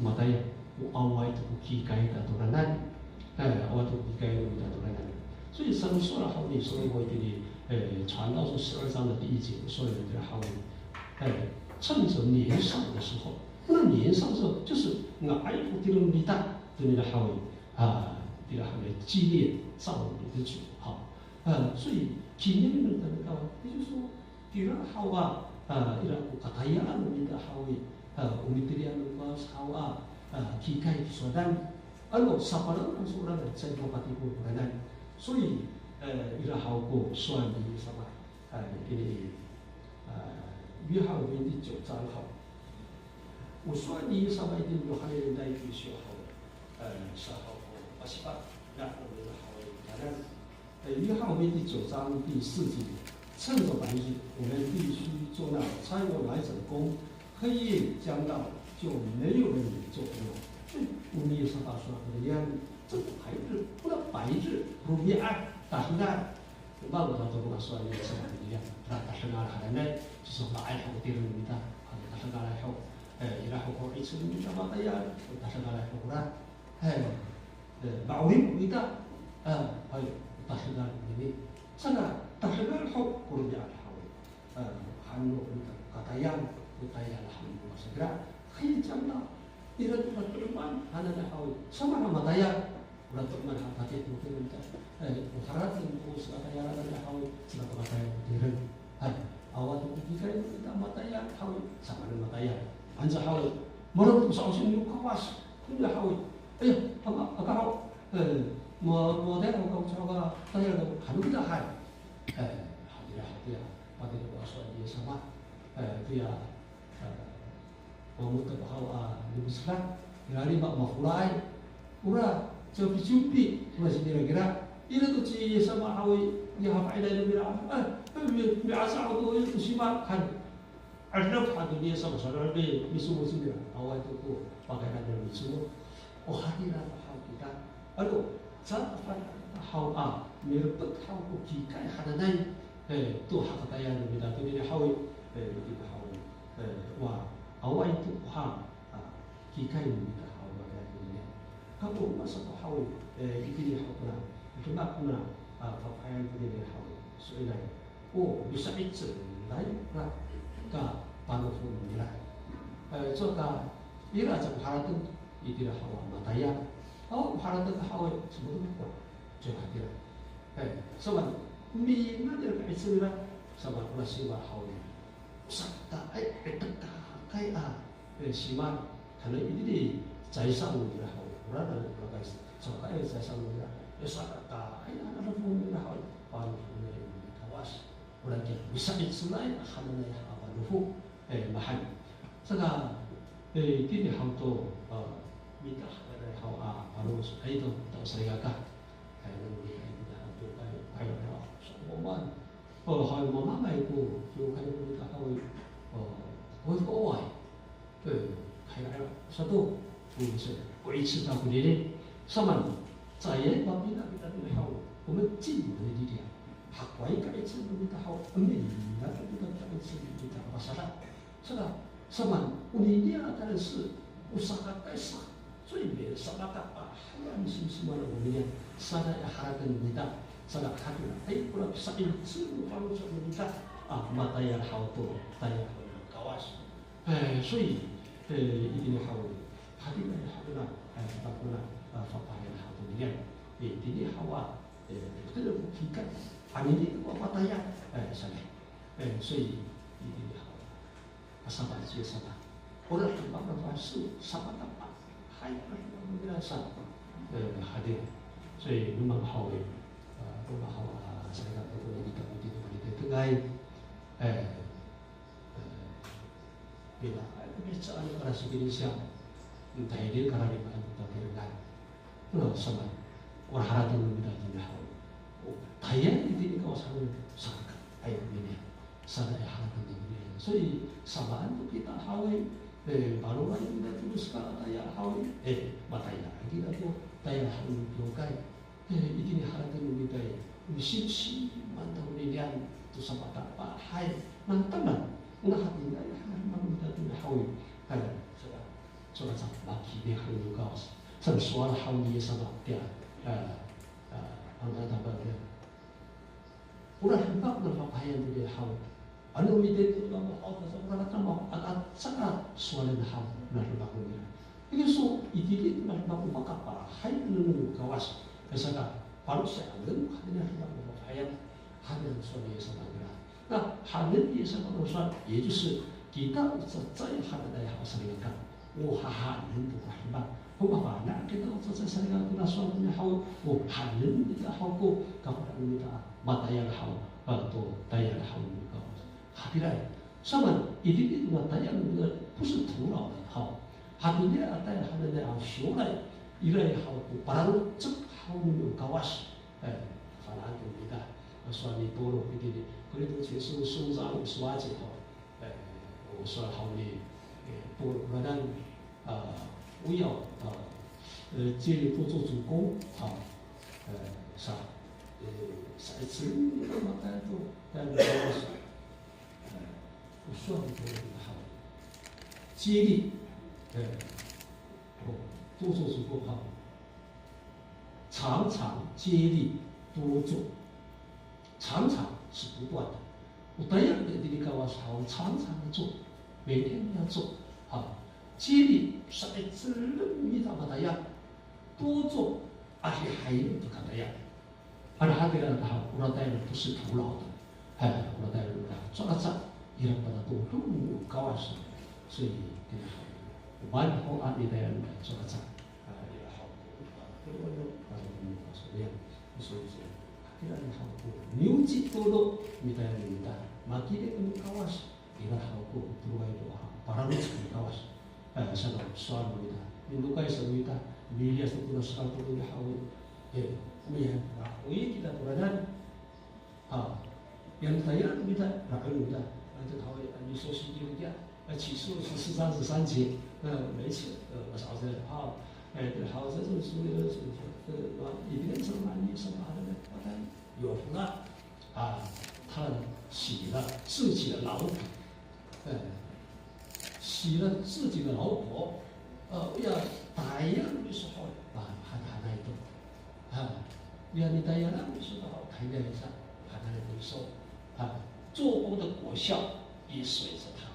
matayal, o awaay to ko kikay ita toranan. E, awaay to ko kikay ita toranan. 所以 saan ko sowal haw ni Salomo itini, e, 传道书十二章的第一节 sowal nira haw, e, 趁着年少的时候, 那年少的时候就是 nga'ay ko tireng no mita, tonini haw, a, tonini haw, 纪念造你的主, haw. A, 所以 kinian no mita, 也就是说, Ira haw a, a, ira ko katayalan no mita haw i, a, o mitilian no Kawas haw a, a, kikay to sowal. Ano sapalal han so ora, caay mapatipol koranan. 所以, e, ira haw ko sowal ni Yis sama, e, itini, e, 约翰福音第九章 haw. O sowal ni Yis sama itini Yohani nai pisiw haw, e, sa haw ko pasipat, na o ira haw i kanan. 约翰福音第九章第四节，趁着白日，我们必须做那差我来者的工，黑夜将到，就没有人能做工了。所以我们也是把说的一样，这个白日，不能白日，romi'ad, tahengal. Mako to ko sowal ni Yis sama, tahengal hananay, sisowal ay ho tireng mita, tahengal ho, e, ira ho ko 'icel no mita matayal, tahengal ho kora. Hay, e, ma'orip kita. A, hay, tahengal nini. Saka, tahengal ho, ko romi'ad haw. A, han no kita katayal, ko tayal haw no masa kira. Hay, cama, ira to kato'eman hananay haw. Sama na matayal. Ora to'eman han, pati to tireng kita. E, o harateng ko sakatayal hananay haw, saka to katayal ko tireng. Hay, awa to ko kikay no mita matayal haw, sama na matayal. Anca haw, maro' to sa'osin no Kawas, kona haw. Aya, aka, aka haw, e, ma, matayal haw, Kawas haw, ka tayal haw, han no kita hay. E, hatira, hatira, pati to ko sowal ni Yis sama. E, toya, e, Mamotek haw a nimesekat, ira i ma, mafolay. Ora, caay picompi, ora sinirakira. Ira to ci Yis sama haw i, nihafa'inay no mira, a, mi, mi'aca to, ira to simal han. 'Adaf han to ni Yis sama, saan mi, micomod cingra. Awaay to ko pakayranan micomod. O hatira to haw kita. Ano, caay haw a, milepet haw ko kikay hananay. E, to hakatayal no mita tonini haw i, e, itini haw i, e, wa, awaay to ko ha, a, kikay no mita haw i, matiya tonini. Kako masa ko haw i, e, itini haw kona, demak kona, a, fafahiyan tonini haw i, so'elinay. O, misa'icelay kora kapanofo nira. E, cowa ka, ira caay ko harateng, itira haw a matayal. O, harateng haw i, semono ko, cowa hatira. E, sowal, minanay ka'icel nira, sowal, ora simal haw i. Saka, ay, e, tekakay a, e, simal, kala itini, caay sa nira haw, ora na, ora kay, saka, e, caay sa nira, e, saka, ay, ana, ana, nira haw, panofo nira i Kawas. Ora kiya, misa'icelay a hananay a panofo, e, mahaen. Saka, e, itini haw to, a, mita hananay haw a, a, panofo, ay to, to salikaka. Ay, nano mita, ay, mita haw to, ay, ay, ay, sa, o, man. O, haw i, mamangay ko, kiwkay no mita haw i, o, o, o, ay. E, hay, hay, sato, o, sa, ko 'icel ta konini. Samaan, caay mapina kita tonini haw, o, 我们尽我们的力量. Hakowaay ka'icel no mita haw, emin, na to kita ka'icel no mita, masala. Saka, samaan, onini a, 当然是, o sakatay sa, 最美的 sakatay a, hay a, misimsim a, onini a, saka ya harateng no mita, saka hatira, ay, kora pisa'icel no faloco' no mita, a, matayal haw to, tayal haw no Kawas. E, 所以, e, itini haw, hatira haw kona, e, haw kona, a, fafahiyan haw tonini. E, itini haw a, e, itira ko kikay, anini ko matayal, e, saan. E, 所以, itini haw. Pasama ci Yis sama. Ora demak no faloco', sapaatapaan. Hay, ora demak no faloco' sa. E, hatira. 所以, demak haw i, a, demak haw, a, salikaka to ko itini, itini to ko itini, tengay. E, e, pina, e, pina, ano, para sa Kinisiyang. Tayni, kararimaan to tatirengan. Ano, samaan, ora harateng no mita itini haw. O, tayal itini Kawas haw, saka, ay, nini. Saka ya harateng no mita. 所以, samaan to kita haw i, e, paloray kita to sakatayal haw i, e, matayal kita to, tayal haw no kiwkay. E, itini harateng no mita i, misimsim han to ninian to sapaatapaan. Hay, na taman, na hatira i, harateng no mita to haw i. Hay, saka, saka sa, makini haw no Kawas. Sa sowal haw ni Yis sama tiya, a, a, ano tatapang tiya. Ora demak no fafahiyan to haw. Ano mitiya to kamo haw, saka ora demak, a, a, saka sowalen haw no demak no mira. Ini so, itini to no demak o makapahay no Kawas. Saka, paro sa, ano, hatira no demak no fafahiyan. Hatira sowal ni Yis sama kira. Na, hatira ni Yis sama no sowal, 也就是 kita o cecay hananay haw salikaka. O hahanen to ko hemang. O mafana' kita o cecay salikaka kona sowal niya haw, o hanen ita haw ko kafana'en ita a matayal haw, a, to tayal haw no Kawas. Hatiraay. Samaan, itini to matayal no ita 不是徒劳的 haw. Hatini a tayal hananay haw 将来, ira haw ko paralecek haw no Kawas. E, fana'en to ita. Sowal ni Pawlo itini, Korinto 前书 sowal, sowal ci haw. E, o sowal haw ni, e, Pawlo koranan, a, 不要, a, e, 竭力多做主工, a, e, sa, e, sa, e, sa, e, o sowal ni Pawlo haw. 竭力, e, o, 多做主工 haw. 常常竭力多做，常常是不断的。O tayal itini Kawas haw, 常常的做，每天都要做。好，竭力 sa'icelen mita matayal, 多做 adihay no to katayal. Ano hatira haw, ora tayal 不是徒劳的。Hay, ora tayal, cowa ca, ira pada to no Kawas. 所以 itini haw, o maan ho a itayal cowa ca. A, ira haw ko, a, pero ano, a, ano, a, so yan. So, so, ira haw ko, niwci to no, mitayal no mita, makili no Kawas, ira haw ko, toloay to, a, paralecek no Kawas. A, sa, sowal no mita, minokay sa no mita, miliyas to kona sowal to no haw, e, miyan, a, o i kita koranan, Ha, yan tayal no mita, ra'en no mita. A, to haw, a, 民数记 kiya, a, 起初十四章十三节, a, 每次, a, 我早在, ha, e, to haw, 这种书, e, 这种, e, 一边上班，一边上班的，他有福了，啊，他洗了自己的劳苦， 哎，洗了自己的劳苦，呃，要打样的时候，啊，还，还那一种，啊，要你打样的时候，还那一种，还那一种，啊，做工的果效也随着他。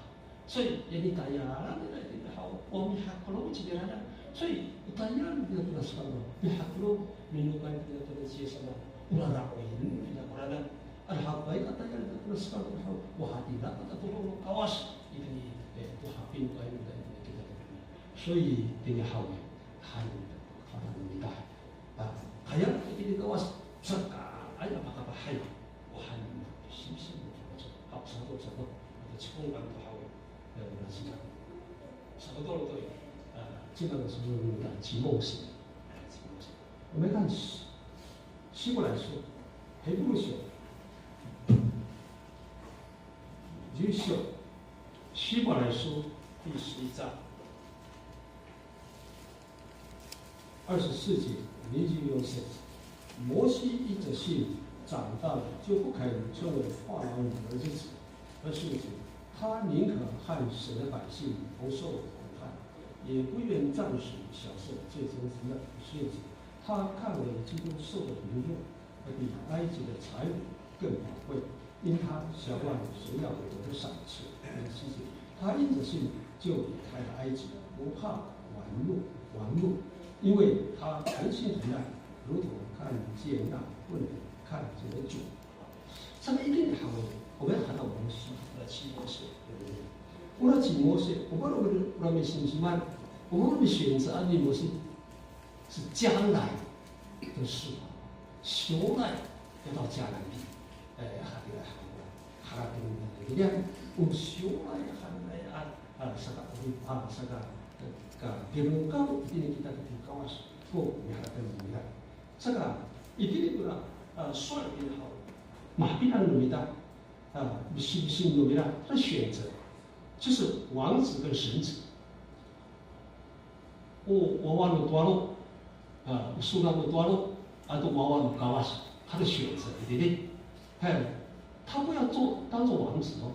所以，要你打样的那个好，我们还不能去给他讲，所以打样的那个时候，你还不能，你能把这个，这个些什么，不能让我赢，不能让 Ano haw ko katayal to kona sowal haw, o hatira ko tatodong no Kawas, itini, e, to hapin ko ay no kita. So itini haw, han, han mita. A, kaya itini Kawas, saka, ay, makapahay. O han, simsim, haw, sato, sato, ito cikong kan to haw, e, na sika. Sato to, to, a, cima na sowal no mita, 提摩西. E, 提摩西. 我们看希伯来书，黑布书，十章，希伯来书第十一章二十四节，二十四节，摩西因着信长大了，就不肯称为法老女儿之子。二十五节，他宁可和神的百姓同受苦难，也不愿暂时享受罪中之乐。十六节， 他看为基督受的凌辱，比埃及的财物更宝贵，因他晓望荣耀得的赏赐。十七节，他因着信就离开了埃及，不怕玩弄，玩弄，因为他恒心忍耐，如同看见那不能看见的主。Saka itini haw, o maan han a Mosi, ora ci Mosi, ora ci Mosi, o maan ora misimsiman, o maan misimsiman ni Mosi. 是将来的事啊，将来要到迦南地，哎，还得来，还得来，还得来，我们将来还得来啊，啊，saka，啊，saka，呃，ka demokaw itini kita ka demokaw ko miharatengan nira. Saka itini kora, a, sowal itini haw, mahapinang no mita, a, misimsim no mira, 他的选择，就是王子跟神子。 O wawa no towalo, a, o sona no towalo, ato wawa no Kawas, 他的选择 itini. Hay, 他不要做，当做王子哦。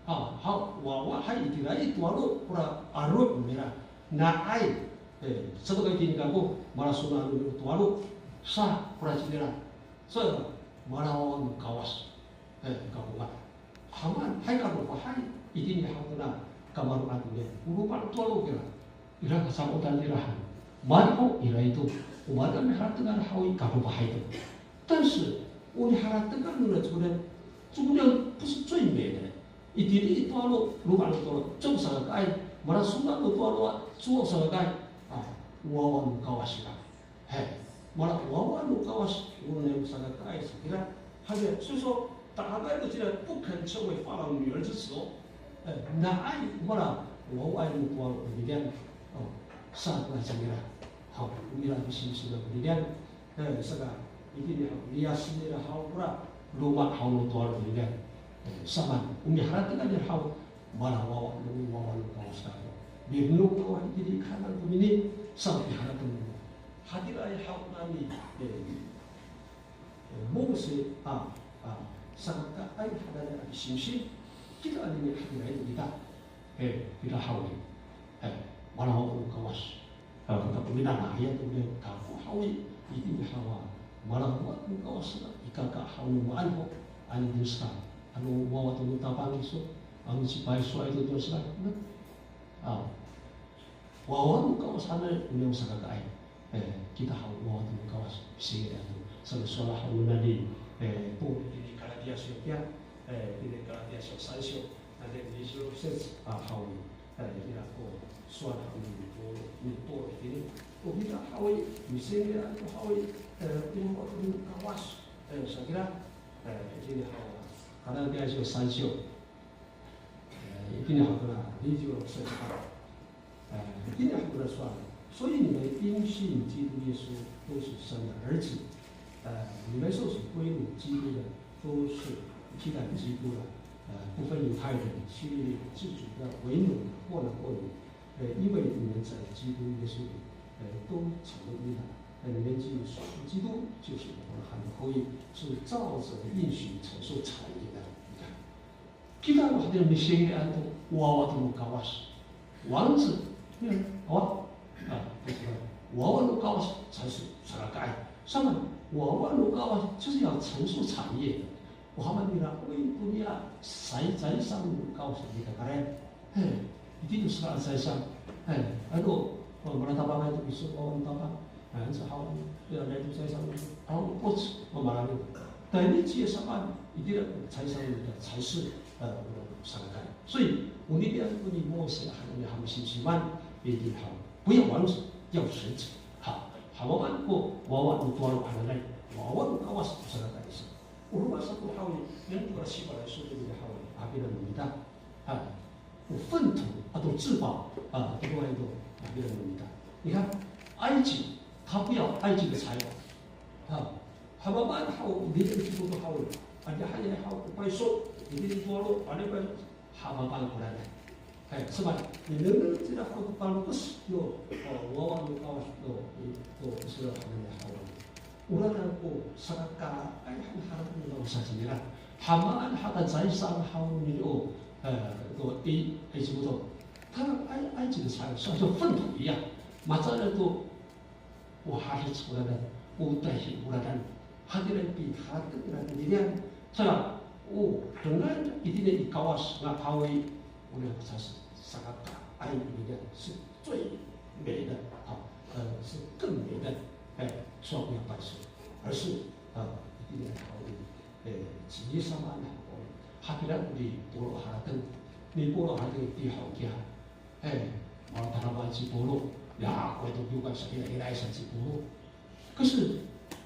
A, haw, wawa hay itira i towalo, kora aro' nira, na'ay, e, sato ka itini kako, mala sona no towalo, sa, kora cinira, sa, mala wawa no Kawas. E, kako nga. Haman, hay kalofahay, itini haw kona kamaro'an nira. O ropa no towalo kira, ira kasakotan nira han. Mani ko ira ito, o maan a miharatengan haw i kalofahay to. 但是, o niharatengan nira 这个呢，这个呢不是最美的。Itini i towalo, ropa no towalo, 这个 saka ka'ay, Mala sowal no to aro a, sowal saka kay, a, wawa no Kawas ira. Hay, mala wawa no Kawas, o niyam saka kay sa kira. Hay, 所以说，打开了这个不肯成为法老女儿之子哦。哎，那爱 mala wawa no to aro a, 哦，saka kay sa kira. Haw, o nira misimsim a kinian. Eh, saka, itini haw, liyas nira haw kora roma haw no to aro kinian. Eh, samaan, o miharateng nira haw, mala wawa, no wawa no Kawas kako. Mirnok no wawa itini i Kanan to mini, sa miharateng no. Hatiraay haw nani, eh, eh, Mose, a, a, saka kaay hananay a misimsim, kita anini hatiraay to kita. Eh, kita haw i. Eh, mala wawa no Kawas. Eh, kita ko minanay to, eh, kako haw i, itini haw a mala wawa no Kawas, ikaka haw no maan ho, anini sa, ano wawa to no Tapang iso, ano cipay iso a ito to sa, a, wawa no Kawas hananay, o niyam saka kay. Eh, kita haw wawa to no Kawas, saka sowal haw nani, eh, Pawlo itini Kalatiya syo kiya, eh, itini Kalatiya syo sansyo, nanay nisiw sens, a, haw i, eh, ira ko sowal haw ni Pawlo, ni Pawlo itini. O kita haw i, misingra to haw i, eh, wawa to no Kawas, eh, sa kira, eh, itini haw, Kalatiya syo sansyo. Eh, itini haw kora, nisiw sens haw. 呃，一定要跟他说，所以你们因信基督耶稣都是神的儿子。呃，你们受洗归入基督的，都是期待基督的。呃，不分犹太人、希利尼、自主的、为奴的、或男或女。呃，因为你们在基督耶稣里，呃，都成了一人。呃，你们既属基督，就是亚伯拉罕的后裔，是照着应许承受产业的。你看， Kita no hatira misingra to wawa to no Kawas. 王子, 对吧? Wawa. 啊, 不是, wawa no Kawas 才是 saka kay. Samaan, wawa no Kawas 就是要承受产业的。O haw nira, o ito nira, sa, sa, sa no Kawas nira karen. He, itini to saka sa, sa. He, ano, o, mala Tapangay to iso, wawa no Tapang. Anca haw, ya, ira to 财产, haw, 物质, o, mala. 但是 ci Yis Sama, itira 财产 nira 才是, e, saka kay. 所以 o nira to ni Mose hananay a misimsiman, itini haw, 不要王子，要神子. Ha, haw, maan ko wawa no to aro hananay, wawa no Kawas saka kay sa. O roma sato haw i, yan to kora sipalay so to nira haw i, a, pinang no mita. Ha. 有粪土 ato 至宝 a, 另外一个 a, 别人的名单。你看，埃及，他不要埃及的财宝，啊，haw, maan haw, 你这个基督徒 haw, a, 你还要 haw, 拜寿，你这个多肉，a, 那个 haw, maan ko 来的。哎，是吧？你能不能这个 haw, 把不是有，哦，我忘了，哦，有，有，不是有 haw, 那个 haw. Ora ko sakakaay han harateng no saka cingra. Hamaan haw ko 财产 haw nira o, e, to i, i, 埃及的财宝，像粪土一样。Maca to, o halic koranan, o tayhi koranan. Hatira i piharateng nira tinian. Sa, o, dengan itini i Kawas nga haw i, o nira ko sakakaay nira. 最美的，啊，呃，是更美的，哎，说不要拜寿，而是，啊，一定要考虑，哎，ci Yis Sama han haw. Hatira ko ni Pawlo harateng, ni Pawlo harateng i, haw kiya. Eh, mala tadamaanay ci Pawlo, ya, ko ito kiwkay sa ira, ira sa ci Pawlo. 可是,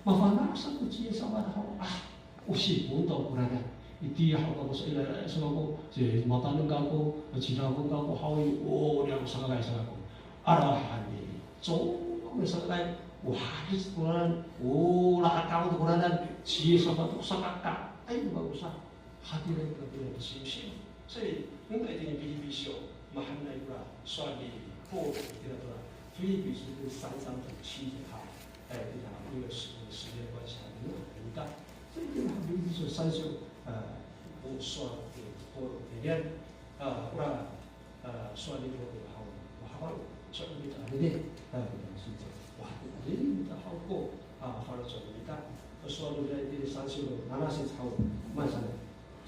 mafana' sa ko ci Yis Sama haw, a, o sipon to koranan. Itiya haw kako sa ira, ira sa kako, ci Mataneng kako, ci Dafong kako haw i, o, niyam saka kay sa kako. Araw han i, cowa ko saka kay, o halic koranan, o lakaw to koranan, ci Yis Sama to saka kay, ay, kako sa. Hatira i kora misimsim. 所以, nga'ay itini Pilipi syo, mahaenay kora sowal ni Pawlo itira to Pilipi syo 三章 to 七节 haw. Eh, itira, 因为时, 时间关系 haw, 所以 itira Pilipi syo 三章, eh, o sowal ni Pawlo inian, eh, kora, eh, sowal ni Pawlo haw, o haw, sowal nira anini, eh, 三章. Wa, anini mita haw ko, a, faloco' no mita. Sowal nira itini 三章 no 七节 haw, maan saan.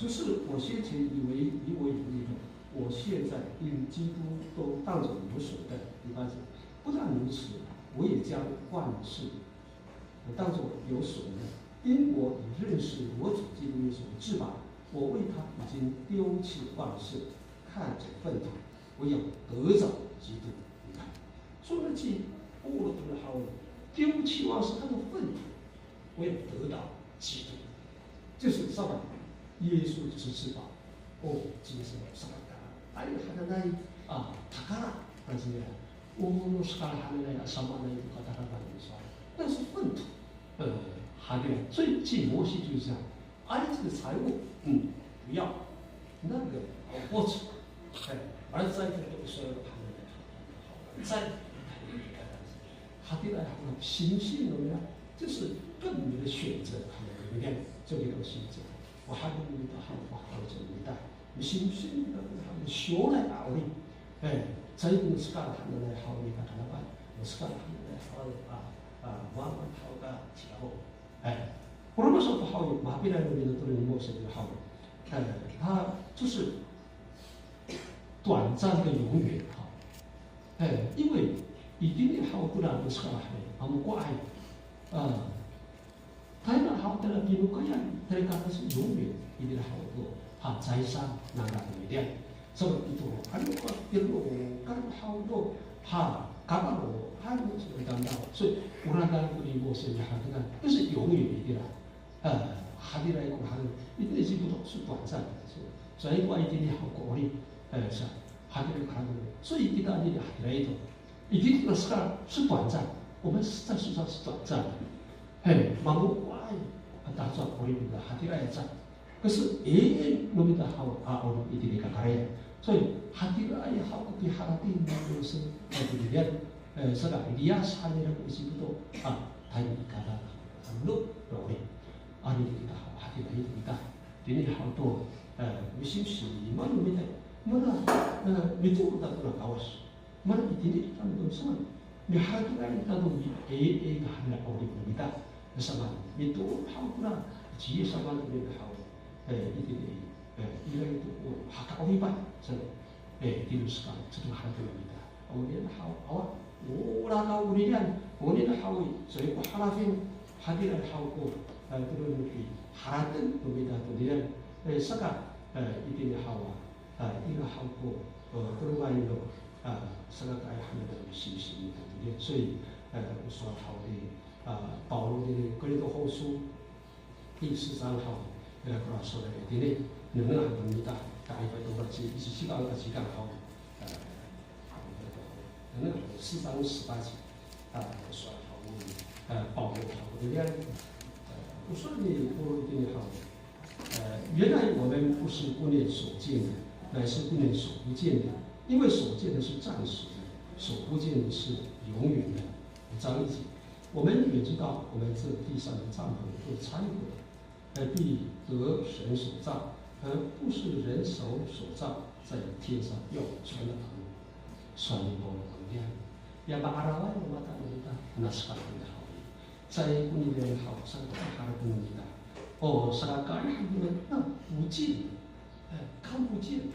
只是我先前以为与我有益的，我现在因基督都当作有损的。第八节，不但如此，我也将万事当作有损的，因我已认识我主基督耶稣的至宝，我为他已经丢弃万事，看作粪土，我要得着基督。你看，所以呢，这个部落的人，他们丢弃万事，他们愤怒，我要得到基督。就是上面耶稣就是翅膀，哦，这个是上面的，哎，还在那里啊，他看了，但是呢，哦，那是看了还在那里，什么那里，他看了，但是愤怒，呃，还在，所以这摩西就是这样， 哎，这个财物，嗯，不要，那个，哦，不吃，哎，而在这个所有的他们的好，在他们的感情，他的那个信心怎么样？这是更美的选择，他们的力量，这个东西这样。我还没有遇到好，我还没有遇到，信心的他们修来啊，我的，哎，在我们是干他们来好，你看看那办，我是干他们来好啊，啊，我们好的，然后 哎，我们说不好，马比来的那个对你陌生就好了。哎，它就是短暂的永远哈。哎，因为一定要好不然不是干嘛，我们过爱啊。他那好的了，比如可以啊，他刚开始永远一定要好多哈，财产那个力量。 Saw ito, ano ko tiro, kano haw no, ha, kamaro, ano sa damdaw. So, oranan ko ni Mose niya hatengan, kasi 永远 itira. A, hatiraay ko haw, itira i Ejipoto, so 短暂. So, so ito ay itini haw ko 'orip, e, sa, hatiraay ko haw. So, kita itini hatiraay to. Itini ko saka, so 短暂. 我们在世上是短暂的. He, mango'oay, a, tahacowa ko 'orip ita, hatiraay sa. Kasi, e, no mita haw, a, o, itini i kakarayan. So, hatiraay haw ko piharateng no Mose, a, itini i, e, saka, liyas han nira ko Ejipoto, a, tayni i kaka, ano, no, e, ano kita haw, hatiraay kita. Itini haw to, e, misimsim, mano mita, mana, e, mito ta to na Kawas. Mana itini kita to saman. Miharatengay kita to i, e, e, kahanira 'orip no mita. Saman, mito haw kora, ci saman to mita haw. E, itini, e, ira ito ko haka'oripan. Saman, e, itini saka, sato harateng no mita. Oniyan haw, awa, o, lakaw oniyan, oniyan haw, so ko halafin, hatiraay haw ko, e, tolo no piharateng no mita to niyan. E, saka, e, itini haw, a, ira haw ko, e, tolonay no, a, saka kay hananay misimsim to niyan. 所以, e, o sowal haw ni, a, Pawlo i Korinto 后书第四章 haw, ira ko sowal itini, nengneng han to mita, kay pa to ci, ci, cikang, cikang haw, e, nengneng han to 四章十八节, a, o sowal haw ni, e, Pawlo haw niyan, e, o sowal ni Pawlo itini haw, 呃，原来我们不是顾念所见的，乃是顾念所不见的，因为所见的是暂时的，所不见的是永远的。五章一节，我们也知道，我们这地上的帐篷都拆毁，呃，必得神所造，而不是人手所造，在天上要穿的房屋。Sowal ni Pawlo, ya ma'araway no mata no mita, nasekay haw i. Caay ko niyaro' haw, saka harateng no mita. O, saka kaen no mita, 那不见了，哎，看不见了，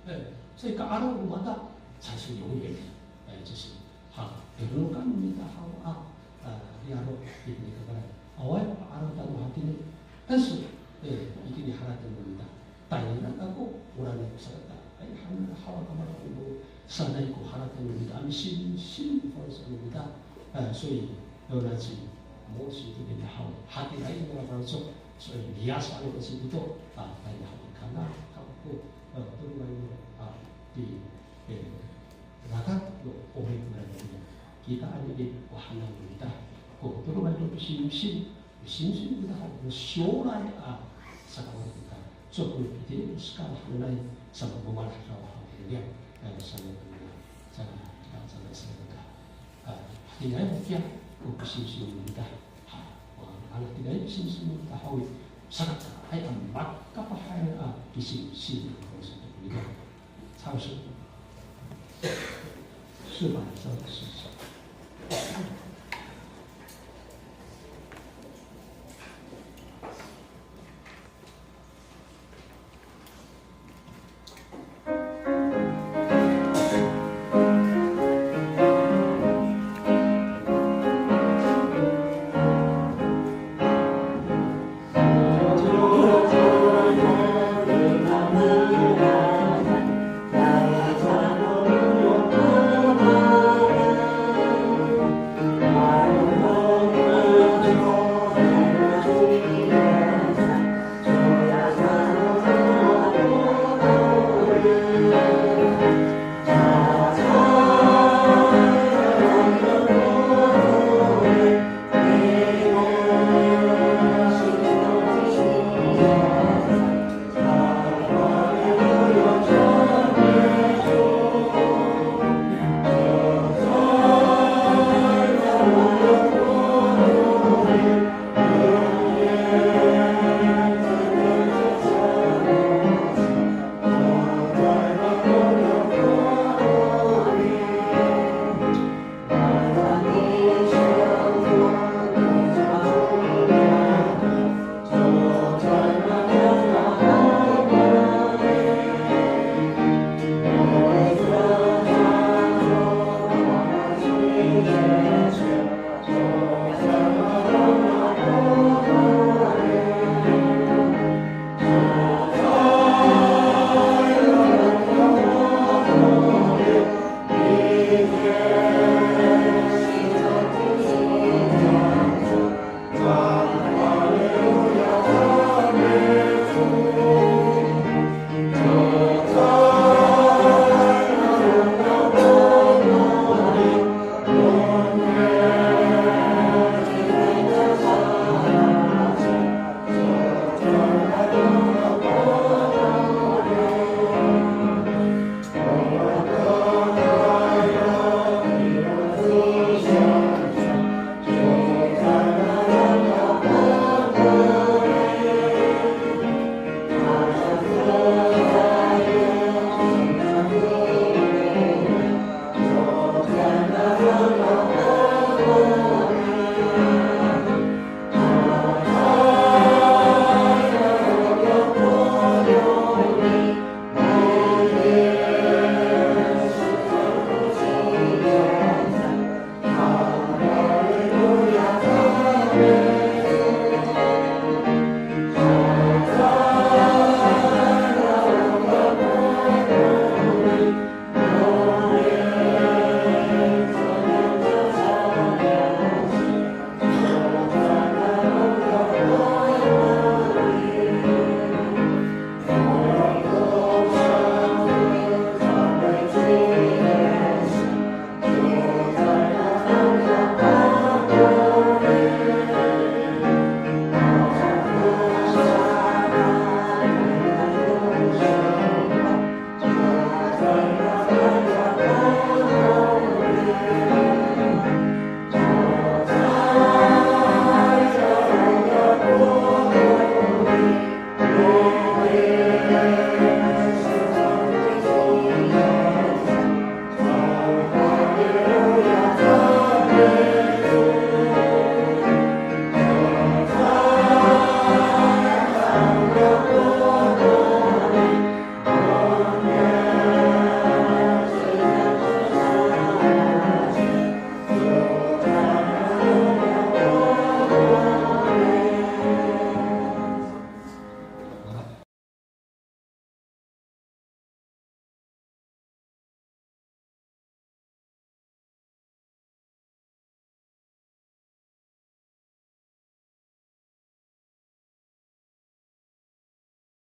哎，所以 ka'araw no mata 才是永远的，哎，这是，ha, tonokay no mita haw, a, a, niyaro' itini i kakarayan. Awaay ko ka'araw tano hatini, 但是, e, itini harateng no mita. Tayra kako, ora nako saka, ay, han haw a kamaro' no sanay ko harateng no mita, a misimsim ko faloco' no mita. E, 所以, o naci, Mose to nira haw, hatiraay nira faloco', 所以 liyas han no Ejipoto, a, tayra haw i kana, kako, e, tolonay no, a, pi, e, rakat no 'orip nira. Kita anini ko hanan no mita, ko tolonay no pisimsim, Misimsim kita haw, no 将来 a saka'orip kita. Caay ko itini ko saka hananay, sa mamalah haw haw nira, e, sa mamalah, sa, sa, sa, sa, a, hatiniay ho kiya ko pisimsim kita. Ha, wa, ano hatiniay pisimsim kita haw i, saka, ay, a, makapahay a pisimsim kita. Sa, sa, sa, sa, sa.